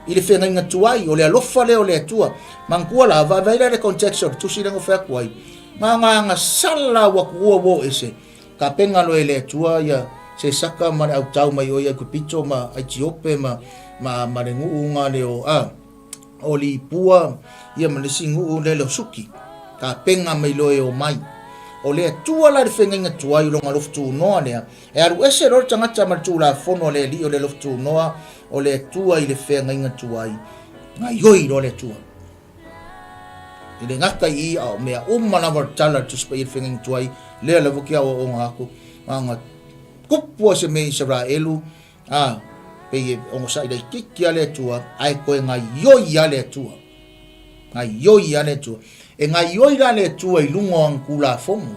i le feagaiga tuai, o le alofa lea o le Atua. Manatua la, vaavaai la le context o le tusi lea na ou fai atu ai, na ona agasala ua tuua ua o ese, tapena loa e le Atua ia Sesaka ma le autau mai o i Aikupito ma Aitiope ma, ma, ma le nuu na le o, a, o Lipua, ia ma le isi nuu lea le o Suki, tapena mai loa e omai. O le Atua la le feagaiga tuai o lona alofa tunoa lea, e alu ese loa le tagata ma le Tulafono a le Alii o le alofa tunoa o le Atua i le feagaiga tuai, gaioi loa le Atua. E le gata i i, a o mea uma lava o le tala a le Tusi Paia i le feagaiga tuai, lea lava ke aoaoga aku, na ona tupu a se mea i Isaraelu, A, pei e onosai laitiiti lava le Atua, ae toe gaioi lava le Atua. Gaioi lava le Atua. E gaioi la le Atua i luga o ana Tulafono.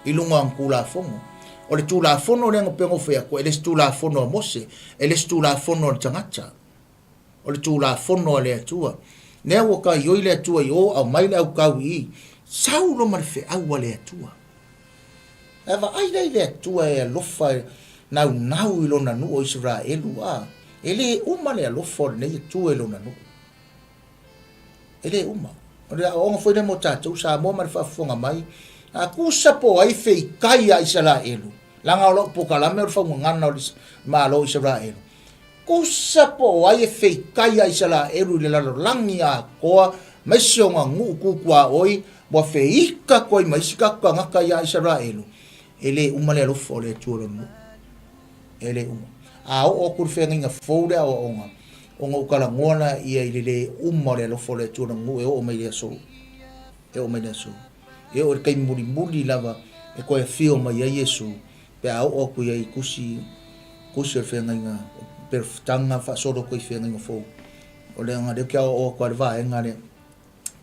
I luga o ana Tulafono. O le Tulafono lea na pei ona ou fai atu, e le se Tulafono a Mose, e le se Tulafono a le tagata. O le Tulafono a le Atua. Lea ua gaioi le Atua i o, aumai le aukau i i. Sau loa ma le feau a le Atua. Ae vaai la i le Atua e alofa e naunau i lona nuu o Isaraelu, a, e le uma le alofa o lenei Atua i lona nuu. E le uma. O le aoaoga foi lea mo tatou, Samoa ma le faafofoga mai, a tusa po o ai feitai a Isaraelu, leaga o lau polokalame o le faugagana o le Malo o Isaraelu, Tusa po o ai e feitai a Isaraelu i le lalolagi atoa aemaise ona nuu tu tuaoi ua feita atu ai ma isi tatou tagata ia Isaraelu, e le uma le alofa o le Atua i lona nuu. E le uma. A oo atu i le feagaiga fou le aoaoga, ona ou talanoa laia i le le uma o le alofa o le Atua i lona nuu e oo mai i le aso. E oo mai i le aso. E oo i le taimi mulimuli lava e toe afio mai ai Iesu Pe a oo atu i ai tusi, tusi o le feagaiga, perofetaga faasolo atu i feagaiga fou. O le aga lea ou te aoao atu ai le vaega lea.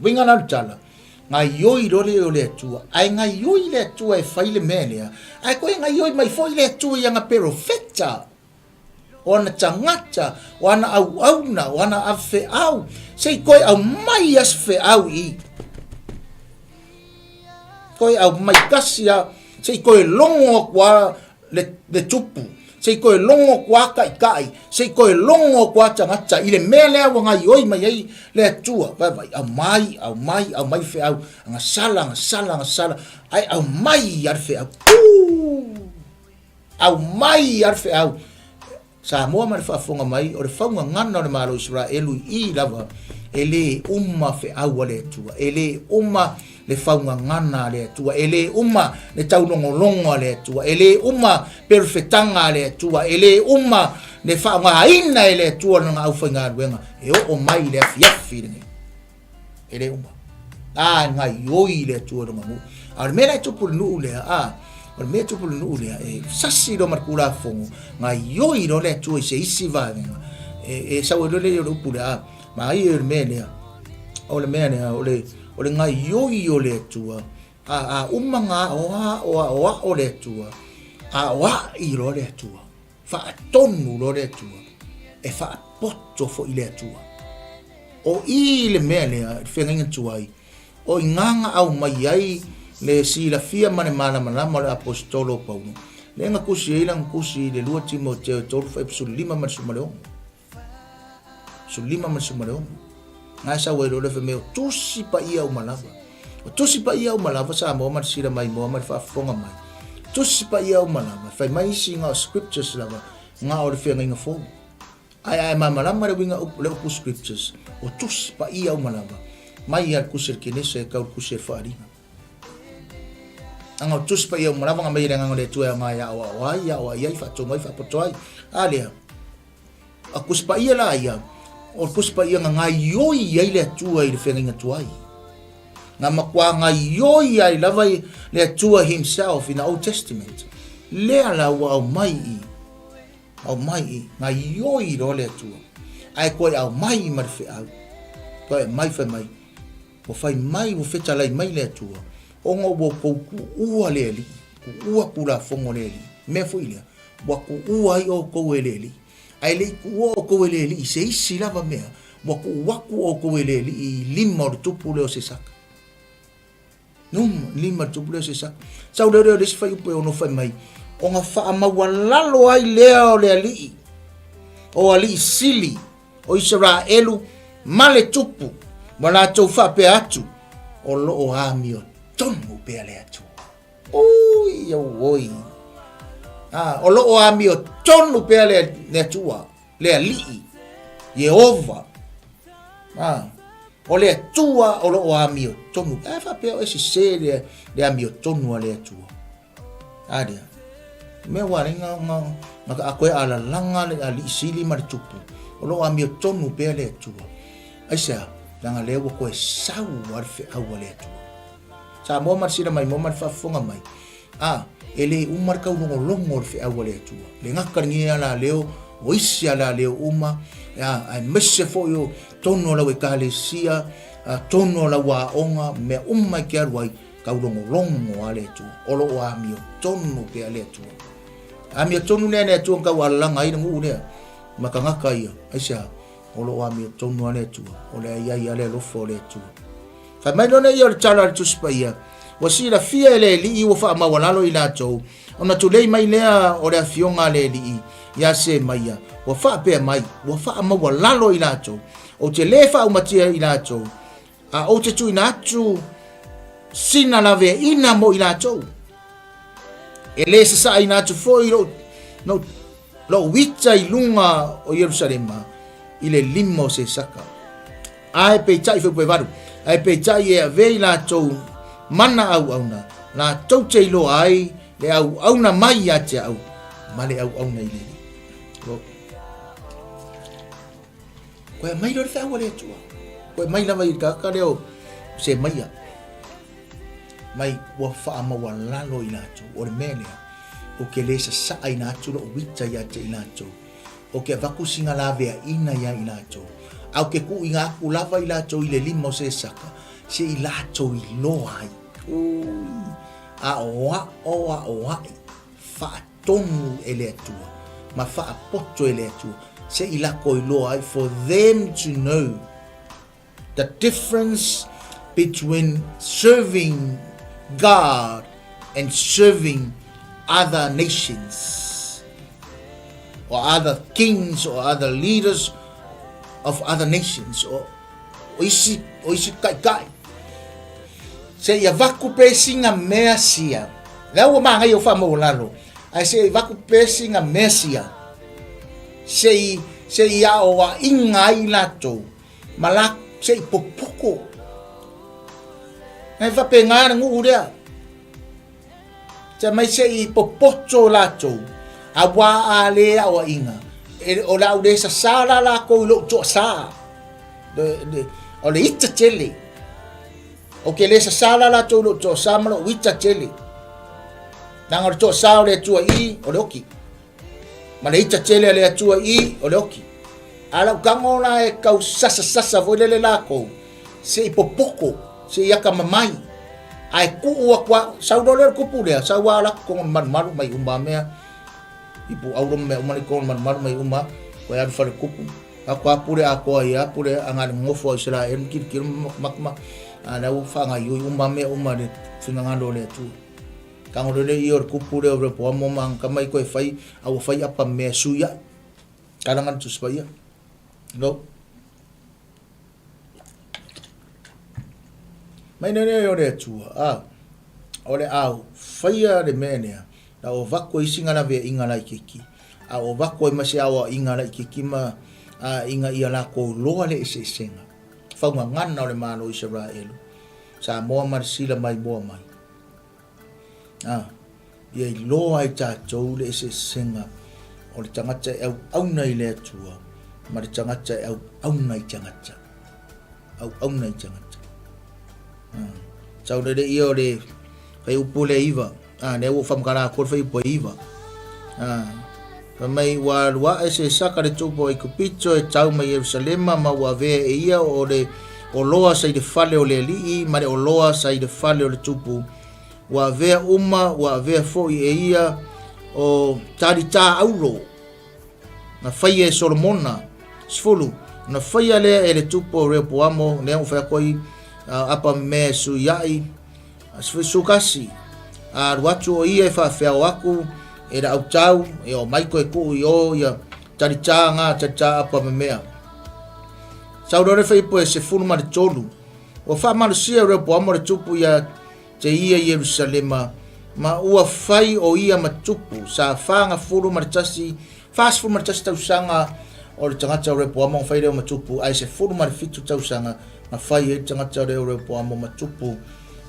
Uiga la o le tala, gaioi loa le o le Atua, ae gaioi le Atua e fai le mea lea, ae toe gaioi mai foi le Atua i ana perofeta. o ana tagata, o ana auauna, o ana ave feau, se i toe aumai a se feau i i. Toe aumai tasi a, se i toe logo atu a le, le tupu, se i toe logo atu a taitai, se i toe logo atu a tagata i le mea lea ua gaioi mai ai le Atua. Vaai, aumai, aumai, aumai feau, agasala, agasala, agasala, ae aumai a le feau. Uu! Aumai lava le feau. Samoa ma le faafofoga mai, o le faugagana o le Malo o Isaraelu i i lava, e le uma feau a le Atua, e le uma le faugagana a le Atua, e le uma le taulogologo a le Atua, e le uma perofetaga a le Atua, e le uma le faaaogaina e le Atua o lana aufaigaluega e oo mai i le afiafi lenei. E le uma. A, e gaioi le Atua i lona nuu. A o le mea la e tupu i le nuu lea, a, o le mea e tupu i le nuu lea, e sasi loa ma le Tulafono, gaioi loa le Atua i se isi vaega. E, e sau ai loa lea o le upu lea, a, manaia o le mea lea, o le mea lea, o le, o le gaioi o le Atua, a, a uma na aoao, aoao le Atua, aoai loa le Atua. Faatonu loa le Atua, e faapoto foi le Atua. O i le mea lea i le feagaiga tuai, o i ina na aumai ai le silafia ma le malamalama o le Aposetolo o Paulo, lea na tusi ai lana tusi i le 2 Timoteo e 3 fuaiupu 15 ma le 16. 15 ma le 16. Na e sau ai loa le fai mai, o tusi paia uma lava. O tusi paia uma lava Samoa ma le sila maimoa ma le faafofoga mai. Tusi paia uma lava, fai mai isi na o scriptures lava, na o le feagaiga fou. Ae a e malamalama le uiga le upu scriptures, o tusi paia uma lava, mai lava i le tusi a le Kenesa e tau i le tusi a le Faaaliga. Aga o tusi paia uma lava na aumai e le Agaga o le Atua e aoga e aoao ai, aoai ai, faatonu ai, faapoto ai. A lea, A Tusi Paia la ia, o le Tusi Paia na gaioi ai le Atua i le feagaiga tuai. Na matua gaioi ai lava le Atua himself in the Old Testament. Lea la ua aumai i, aumai i, gaioi loa le Atua. Ae toe aumai ma le feau. Toe aumai fai mai, ua fai mai, ua fetalai mai le Atua, ona ua outou tuua le Alii, tuua Tulafono a le Alii. Mea foi lea, ua tuua ai outou e le Alii. Ae le i tuua outou e le Alii i se isi lava mea, ua tuu atu outou e le Alii i lima o le tupu lea o Sesaka. Numa, lima o le tupu lea o Sesaka. Sau lea o le isi fuaiupu e ono fai mai, ona faamaualalo ai lea o le Alii, o alii sili o Isaraelu ma le tupu, ma latou faapea atu, o lo o amiotonu pea le Atua. Ui, auoi. Ah, o lo o amiotonu pea le, le Atua, le Alii, Ieova. Ah, o le Atua o lo o amiotonu. E faapea oe sese le, le amiotonu a le Atua. A lea. Mea ua alai nga, nga, nga a koe alalaga le alii sili ma le tupu. O lo o amiotonu pea le Atua. Aisea, leaga lea ua koe sau a le feau a le Atua. Samoa ma le sila maimoa ma le faafofoga mai, a, e le uma le taulogologo o le feau a le Atua. Le gata lenei a la leo, o isi a la leo uma, a, aemaise foi o tonu o lau ekalesia, a, tonu o lau aoga, mea uma e te alu ai, taulogologo a le Atua. O lo o amiotonu pea le Atua. Amiotonu lea le Atua na taualalaga ai le nuu lea, ma tagata ia, aisea? O lo o amiotonu a le Atua, o le aiai a le alofa o le Atua. Fai mai loa lea o le tala a le Tusi Paia, ua silafia e le Alii ua faamaualalo i latou, ona tulei mai lea o le afioga a le Alii ia Semaia, ua faapea mai, ua faamaualalo i latou, ou te le faaumatia i latou, a ou te tuuina atu sina laveaiina mo i latou. E le sasaaina atu foi lou, lou, lou ita i luga o Ierusalema i le lima o Sesaka. Ae peitai fuaiupu e valu, ae peitai e ave i latou mana auauna, latou te iloa ai le auauna mai ia te au ma le auauna i le Alii. Koe mai loa le feau a le Atua. Koe mai lava i le tagata lea o Semaia. Mai ua faamaualalo i latou. O le mea lea, ou te le sasaaina atu lou ita ia te i latou. Ou te avatu sina laveaiina ia i latou. A ou te tuuina atu lava i latou i le lima o Sesaka, se i latou iloa ai. Ui, aoao aoai, faatonu e le Atua, ma faapoto e le Atua, se i latou iloa ai, for them to know the difference between serving God and serving other nations or other kings or other leaders of other nations or o isi, o isi taitai. Se ia vaku pe singa mea sia. Lea ua magai o whaamaualalo. Ae se i avatu pea sina mea sia, se i, se i aoaiga ai latou, ma la, se i popoto. E faapena le nuu lea. Fai mai se i popoto latou, auā a le aoaiga, e, o le a ou le sasā la latou i lou toasā. O le ita tele. Ou te le sasā la latou i lou toasā ma lou ita tele. Leaga o le toasā o le Atua i i, o le oki. Ma le ita tele a le Atua i i, o le oki. A lau tago la e tau sasasasa foi lele latou, se i popoto, se i atamamai, ae tuu atu a, sau loa lea o le tupu lea, sau lava alu atu totonu o le malumalu mai uma lava mea, ipuauro ma mea uma la i totonu o le malumalu mai uma lava, toe alu i faletupu, atu lava pule atoa ai lava, pule agai i le nonofo a Isaraelu ma tilotilo ma matamata ma, a o la e ua faagaoioi uma lava mea uma i le finagalo o le Atua. Tago loa lea o le tupu lea o Rehoboamo ma ana tama i toe fai, a ua fai apa mea e sui ai. Tala na Tusi Paia. No. Mai nei o le Atua, a, o le au, faia le mea lea, la o avatu ai sina laveaiga laitiiti, a o avatu ai ma se aoaiga laitiiti ma, a, ina ia latou iloa le eseesega, faugagana o le Malo o Isaraelu, Samoa ma le sila mai moa mai. A, ia iloa ai tatou le eseesega o le tagata e auauna i le Atua ma le tagata e auauna i tagata. Auauna i tagata. Sau lele ia o le fuaiupu lea e 9. A, lea ua ou faamatala atu le fuaiupu e 9. A, fai mai ua alu ae Sesaka le tupu o Aikupito e tau mai Ierusalema ma ua avea e ia o le oloa sa i le fale o le alii ma le oloa sa i le fale o le tupu. Ua avea uma, ua avea foi e ia o talita auro na faia e Solomona. 10, na faia lea e le tupu o Reopoamo, lea ua fai atu ai apa mea e suiai, 11, a alu atu o ia e faafeao aku e le autau, e o mai toe tuu i o ia talita nga talita apa ma mea. Sau loa le fuaiupu e 13, ua faamalosia e Reopoamo le tupu ia te ia i Ierusalema, ma ua fai o ia ma tupu, sa 41, 41 tausaga o le tagata o Reopoamo na fai lea ma tupu, ae 17 tausaga na fai ai le tagata lea o Reopoamo ma tupu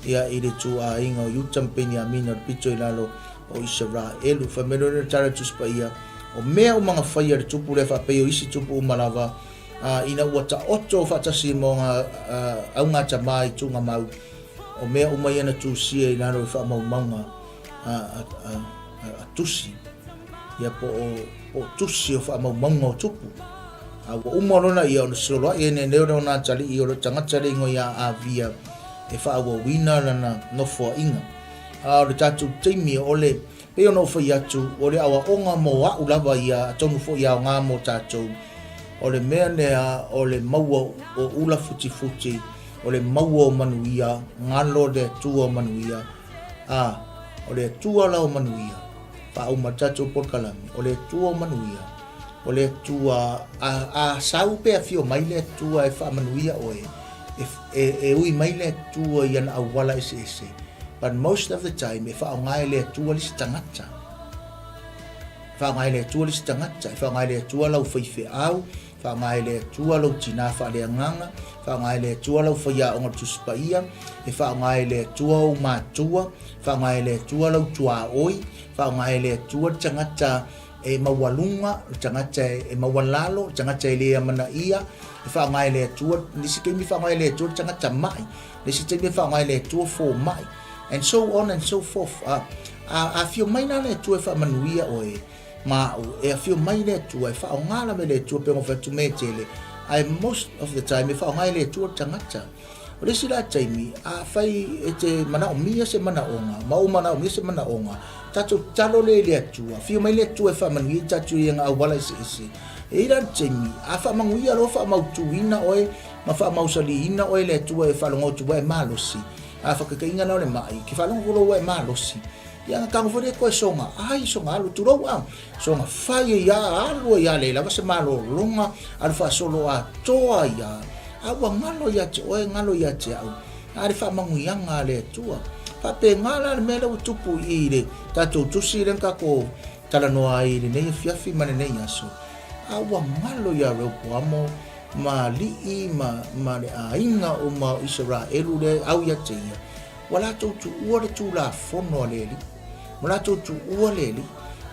ia i le ituaiga o Iuta ma Peniamina o le pito i lalo o Isaraelu. Fai mai loa lea o le tala a le Tusi Paia, o mea uma na faia e le tupu lea faapei o isi tupu uma lava, ā, ina ua taoto faatasi ma ona augatama i tugamau, o mea uma ia na tusia i lalo i faamaumauga a tusi, ia po o tusi o faamaumauga o tupu. A ua uma lona ia ona soloai ai nei lea o nā atalii o le tagata le igoa ia Avia e faaauauina lana nofoaiga. A o le tatou taimi o le, pei ona ou fai atu, o le aoaoga mo a'u lava ia, atonu foi e aoga mo tatou, o le mea lea o le maua o ula futifuti, o le maua o manuia, galo le Atua o manuia, a, o le Atua la o manuia, faauma le tatou polokalame, o le Atua o manuia, o le Atua, a, a sau pe afio mai le Atua e faamanuia oe, e, e, e ui mai le Atua i ana auala eseese, but most of the time e faaaoga e le Atua le isi tagata. E faaaoga e le Atua le isi tagata, e faaaoga e le Atua lau faifeau, Faaaoga e le Atua lou tinā faaleagaga, faaaoga e le Atua lau faiaoga o le Tusi Paia, e faaaoga e le Atua ou matua, faaaoga e le Atua lau tuaoi, faaaoga e le Atua le tagata e maualuga, le tagata e maualalo, le tagata e le amanaia, e faaaoga e le Atua, nisi taimi e faaaoga e le Atua le tagata ma'i, nisi taimi e faaaoga e le Atua fomai, and so on and so forth. A, a, afio mai la le Atua e faamanuia oe, ma au e afio mai le Atua e faaaoga lava e le Atua pei ona fai atu mea e tele ae most of the time e faaaoga e le Atua le tagata. O le isi la taimi afai e te manaomia se manaoga ma ou manaomia se manaoga tatou tatalo lea i le Atua, afio mai le Atua e faamanuia i tatou i ana auala eseese. E i ai la le taimi a faamanuia loa faamautuina oe ma faamausaliina oe e le Atua e faalogo atu ua e malosi, a faataitaiga la o le mai, ke faalogo loa ua e malosi, Ia na tago foi lea koe soga ai, soga alu, tulou a, soga fai ai a, alu ai a, leai lava se malologa, alu faasolo atoa ai a, a ua galo ia te oe, galo ia te au, a le faamanuiaga a le Atua. Faapena la le mea lea ua tupu i i le tatou tusi lea na tatou talanoa ai i lenei afiafi ma lenei aso, a ua galo ia Reopoamo ma alii ma, ma le aiga uma o Isaraelu lea e au ia te ia, ua latou tuua le Tulafono a le Alii, ua latou tuua le Alii.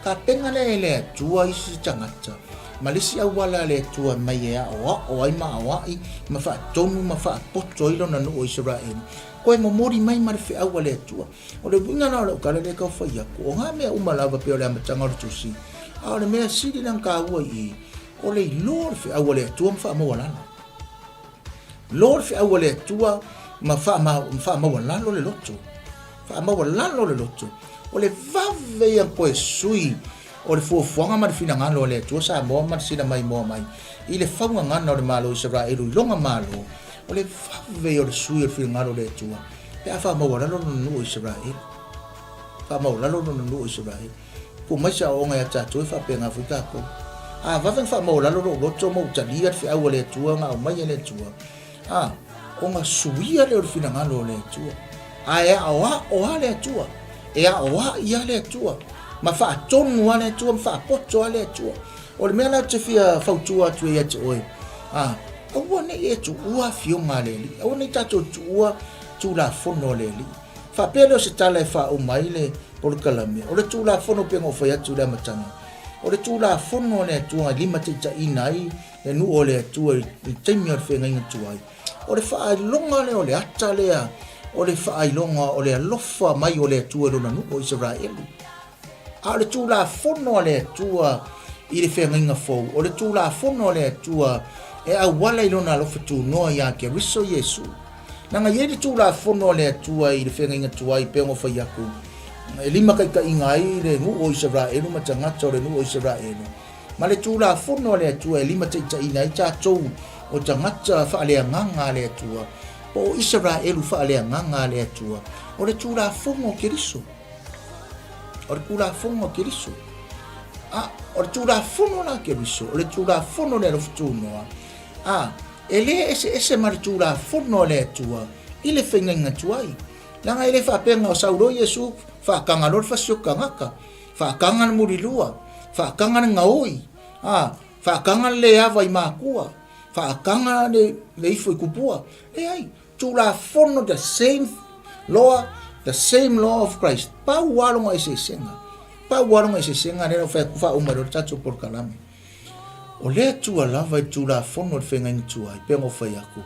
Tapena lea e le Atua isi tagata ma le isi auala a le Atua mai e aoao ai ma aoai ma faatonu ma faapoto ai lona nuu o Isaraelu, toe momoli mai ma le feau a le Atua. O le uiga la o lau tala lea e tau fai atu, o na mea uma lava pei o le amataga o le tusi, a o le mea sili la ona taua i i, o le iloa o le feau a le Atua ma faamaualalo. Iloa le feau a le Atua ma faamaualalo le loto. Faamaualalo le loto. O le vave ia toe sui o le fuafuaga ma le finagalo o le Atua Samoa ma le sila maimoa mai i le faugagana o le Malo o Isaraelu i lona Malo, o le vave ia o le sui o le finagalo o le Atua pe a faamaualalo lona nuu o Isaraelu. Faamaualalo lona nuu o Isaraelu. Tuu mai se aoaoga ia tatou e faapena foi tatou. A vave ona faamaualalo lou loto ma ou talia le feau a le Atua na aumai e le Atua, a, ona suia lea o le finagalo o le Atua. Ae aoao lava le Atua, e aoai lava le Atua, ma faatonu lava le Atua, ma faapoto lava le Atua. O le mea la ou te fia fautua atu ai ia te oe, a, aua ne i e tuua afioga a le Alii, aua ne i tatou tuua Tulafono a le Alii. Faapea lea o se tala e faauma ai le polokalame, o le Tulafono pei ona ou fai atu i le amataga, o le Tulafono a le Atua e limataitaiina ai le nuu o le Atua i le taimi o le feagaiga tuai, o le faailoga lea o le ata lea o le faailoga o le alofa mai o le Atua i lona nuu o Isaraelu. A o le Tulafono a le Atua i le feagaiga fou, o le Tulafono a le Atua e auala i lona alofa tunoa ia Keriso Iesu. Leaga e i ai le Tulafono a le Atua i le feagaiga tuai pei ona fai atu, e limataitaiina ai le nuu o Isaraelu ma tagata o le nuu o Isaraelu, ma le Tulafono a le Atua e limataitaiina ai tatou o tagata faaleagaga a le Atua, po o Isaraelu faaleagaga a le Atua, o le Tulafono a Keriso. O le Tulafono a Keriso. A, o le Tulafono la a Keriso, o le Tulafono le alofa tunoa, a, e le eseese ma le Tulafono a le Atua i le feagaiga tuai. Leaga e le faapea na o sau loa Iesu faataga loa le fasioti tagata, faataga le mulilua, faataga le gaoi, a, faataga le le ava i matua, faataga le, le ifo i tupua. Leai, Tulafono the same law, the same law of Christ. Pau lava lona eseesega. Pau lava lona eseesega lea na fai atu faauma ai loa le tatou polokalame. O le Atua lava i Tulafono o le feagaiga tuai, pei ona ou fai atu,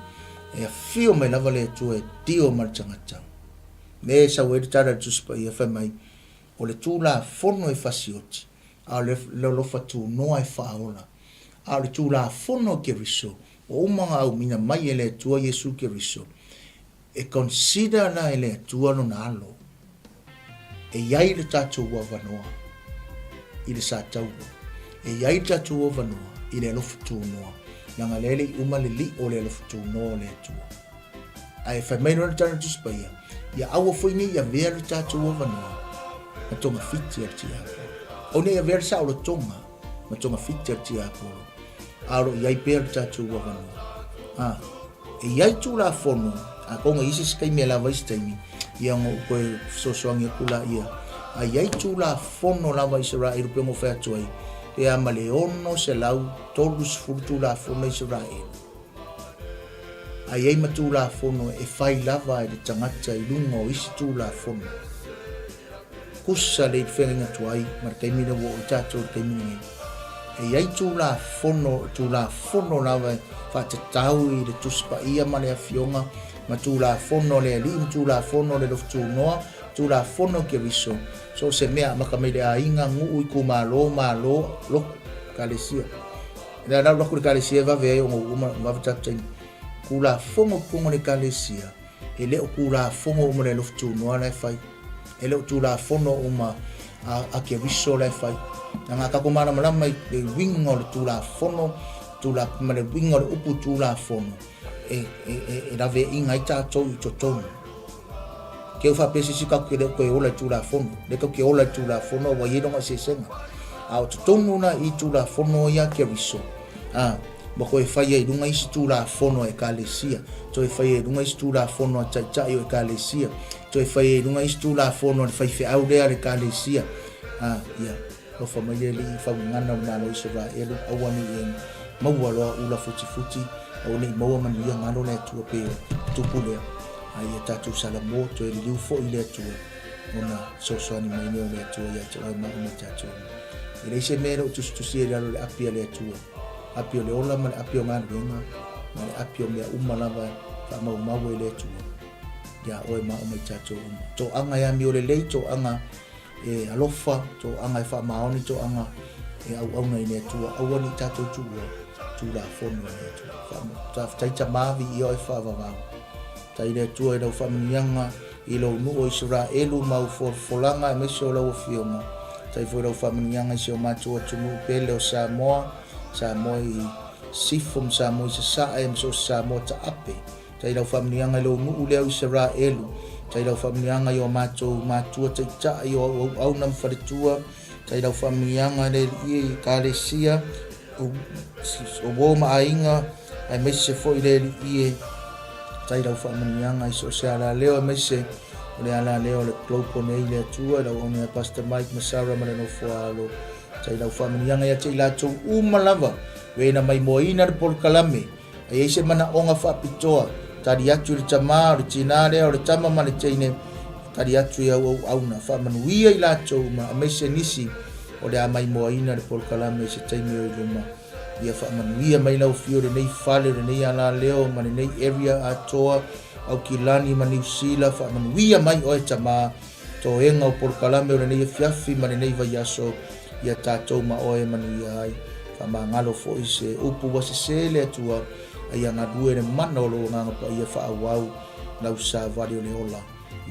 e afio mai lava le Atua e dio ma le tagata. Lea e sau ai le tala i le Tusi Paia fai mai, o le Tulafono e fasioti, a o le alofa tunoa e faaola. A o le Tulafono a Keriso, ua uma ona aumaina mai e le Atua Iesu Keriso, e consider la e le Atua lona alo. E i ai le tatou avanoa i le sataua. E i ai le tatou avanoa i le alofa tunoa, leaga lea e le i uma le lio o le alofa tunoa o le Atua. Ae fai mai loa le tala a le Tusi Paia, ia aua foi ne i avea le tatou avanoa ma togafiti a le tiapolo. Aua ne i avea le saolotoga ma togafiti a le tiapolo, a o lo o i ai pea le tatou avanoa. A, e i ai Tulafono, atonu e i ai se isi taimi e lava ai se taimi, ia ona ou toe fesoasoani atu laia. A i ai Tulafono lava a Isaraelu pei ona ou fai atu ai, pe a ma le 630 Tulafono a Isaraelu. A i ai ma Tulafono e fai lava e le tagata i luga o isi Tulafono. Kusa le i feagaiga tuai ma le taimi lea ua oo i tatou i le taimi lenei. E i ai Tulafono, Tulafono lava e faatatau i le Tusi Paia ma le Afioga, ma Tulafono a le Alii ma Tulafono a le Lofu Tunoa, Tulafono a Keriso, so o se mea amata mai le aiga, nuu, itumalo, malo, lotu, ekalesia. Lea la alu atu le ekalesia e vave ai ona ua uma ona vave tatou taimi. Tulafono i totonu o le ekalesia, e le o Tulafono uma le Alofa Tunoa la e fai. E le o Tulafono uma a, a Keriso la e fai. Leaga a tatou malamalama i le uiga o le Tulafono, tula, ma le uiga o le upu Tulafono, e, e, e, e laveaiina ai tatou i totonu. Ke u faapea se isi tatou te le o toe ola i Tulafono. Le tatou te ola i Tulafono ua i ai lona eseesega. A o totonu la i Tulafono ia a Keriso, a, Ma toe fai ai i luga isi Tulafono a Ekalesia, toe fai ai i luga isi Tulafono a Taitai o Ekalesia, toe fai ai i luga isi Tulafono a le faifeau lea a le Ekalesia. A, ia, alofa mai le Alii i faugagana o le Malo o Isaraelu, aua ne i e maua loa ula futifuti, aua ne i maua manuia galo le Atua pei o tupu lea. A ia tatou salamo, toe liliu foi i le Atua, ona fesoasoani mai lea o le Atua ia te oe ma au ma tatou uma. E leai se mea e le o tusitusia i lalo o le api a le Atua, api o le ola ma le api o galuega, ma le api o mea uma lava e faamaumau e le Atua ia oe ma au ma i tatou uma. Toaga e amio lelei, toaga e alofa, toaga e faamaoni, toaga e auauna i le Atua, aua ne i tatou tuua Tulafono a le Atua. Faafetai Tama, viia oe faavavau. Faafetai le Atua i lau faamanuiaga i lou nuu o Isaraelu ma au folafolaga aemaise o lau Afioga. Faafetai foi i lau faamanuiaga i si o matou atunuu pele o Samoa, Samoa i Sifo ma Samoa i Sasae ma so o se Samoa taape. Faafetai i lau faamanuiaga i lou nuu lea o Isaraelu. Faafetai i lau faamanuiaga i o matou matua taitai o au auauna ma faletua. Faafetai i lau faamanuiaga le Alii i Ekalesia, o uo ma aiga, aemaise foi le Alii e faafetai i lau faamanuiaga i so o se alaleo, aemaise o le alaleo o le Global nei le Atua, i lau auauna ia Pastor Mike ma Sarah ma le nofo alo. Faafetai i lau faamanuiaga ia te i latou uma lava, o e na maimoaina le polokalame, a i ai se manaoga faapitoa, tali atu i le tama, o le tinā lea, o le tama ma le teine, tali atu i au auauna, faamanuia i latou uma, aemaise nisi o le a maimoaina le polokalame i se taimi o i luma. Ia faamanuia mai lau Afio i lenei fale, lenei alaleo ma lenei area atoa, Aukilani ma Niu Sila, faamanuia mai oe Tama, toega o polokalame o lenei afiafi ma lenei vaiaso, ia tatou ma oe e manuia ai. Faamagalo foi se upu ua sese le Atua, a ia galue le mana o lou Agaga Paia faaauau lau savali o le ola.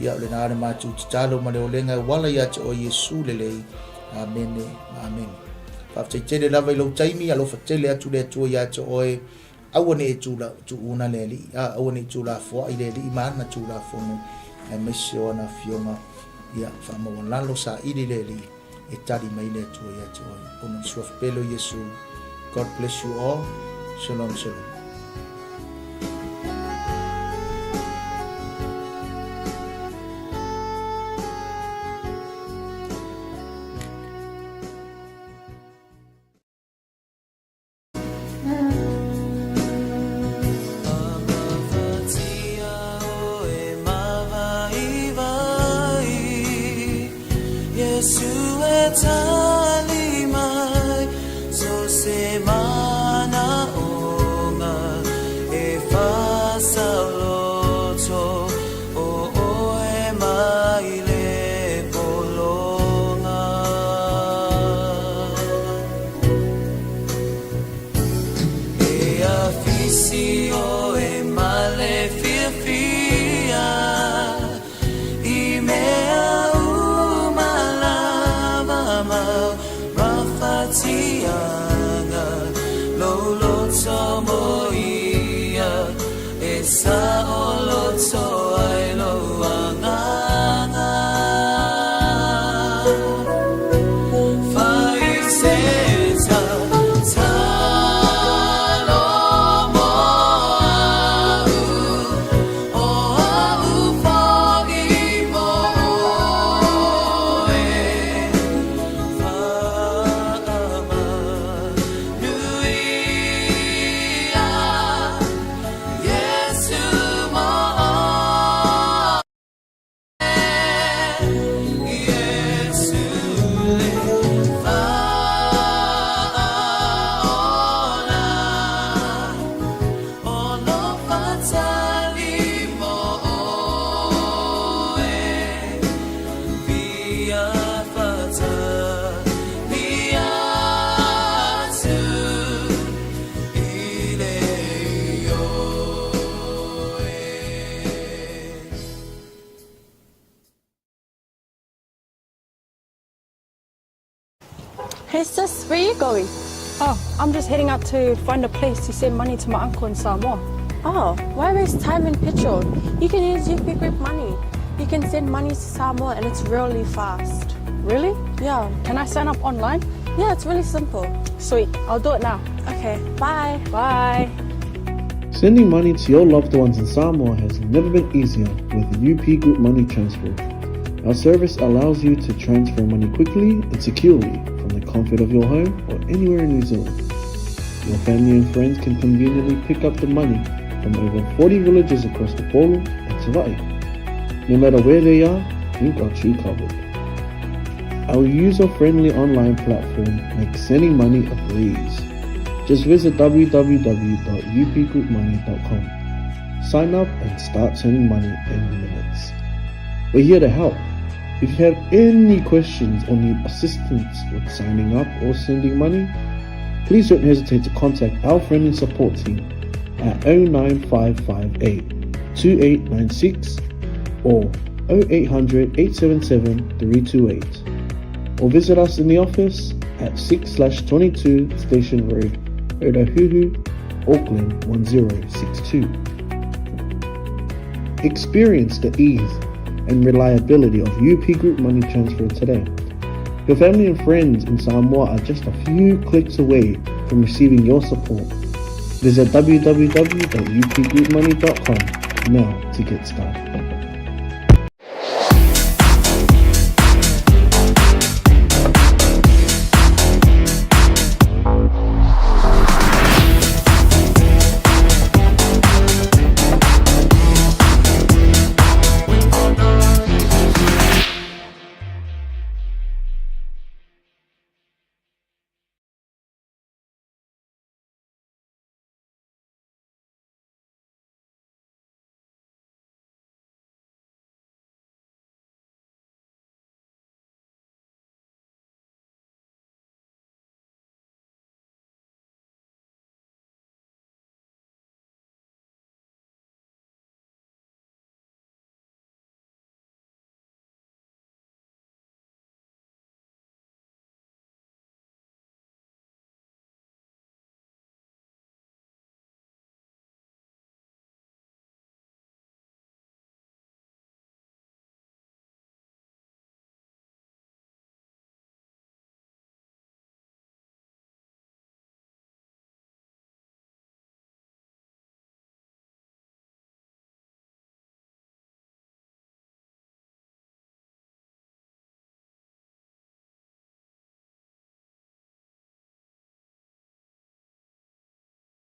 Ia, o lena le matou tatalo ma le olega e uala ia te oe Iesu lelei. Amene ma amene. Faafetai tele lava i lou taimi, alofa tele atu le Atua ia te oe. Aua ne i tula, tuuna le Alii, a, aua ne i tulafoai le Alii ma ana Tulafono, aemaise o ana Afioga, ia, faamaualalo saili le Alii, e tali mai le Atua ia te oe. Ona o le Suafa pele o Iesu. God bless you all. Shalom, shalom. Hey sis, where you going? Oh, I'm just heading out to find a place to send money to my uncle in Samoa. Oh, why waste time and petrol? You can use UP Group Money. You can send money to Samoa and it's really fast. Really? Yeah. Can I sign up online? Yeah, it's really simple. Sweet, I'll do it now. Okay, bye. Bye. Sending money to your loved ones in Samoa has never been easier with UP Group Money Transfer. Our service allows you to transfer money quickly and securely from the comfort of your home or anywhere in New Zealand. Your family and friends can conveniently pick up the money from over 40 villages across the Polo and Savai'i. No matter where they are, we've got you covered. Our user-friendly online platform makes sending money a breeze. Just visit www.upgroupmoney.com. Sign up and start sending money in minutes. We're here to help. If you have any questions or need assistance with signing up or sending money, please don't hesitate to contact our friendly support team at 09558 2896 or 0800 877 328 or visit us in the office at 6/22 Station Road, Otahuhu, Auckland 1062. Experience the ease and reliability of UP Group Money Transfer today. Your family and friends in Samoa are just a few clicks away from receiving your support. Visit www.upgroupmoney.com now to get started.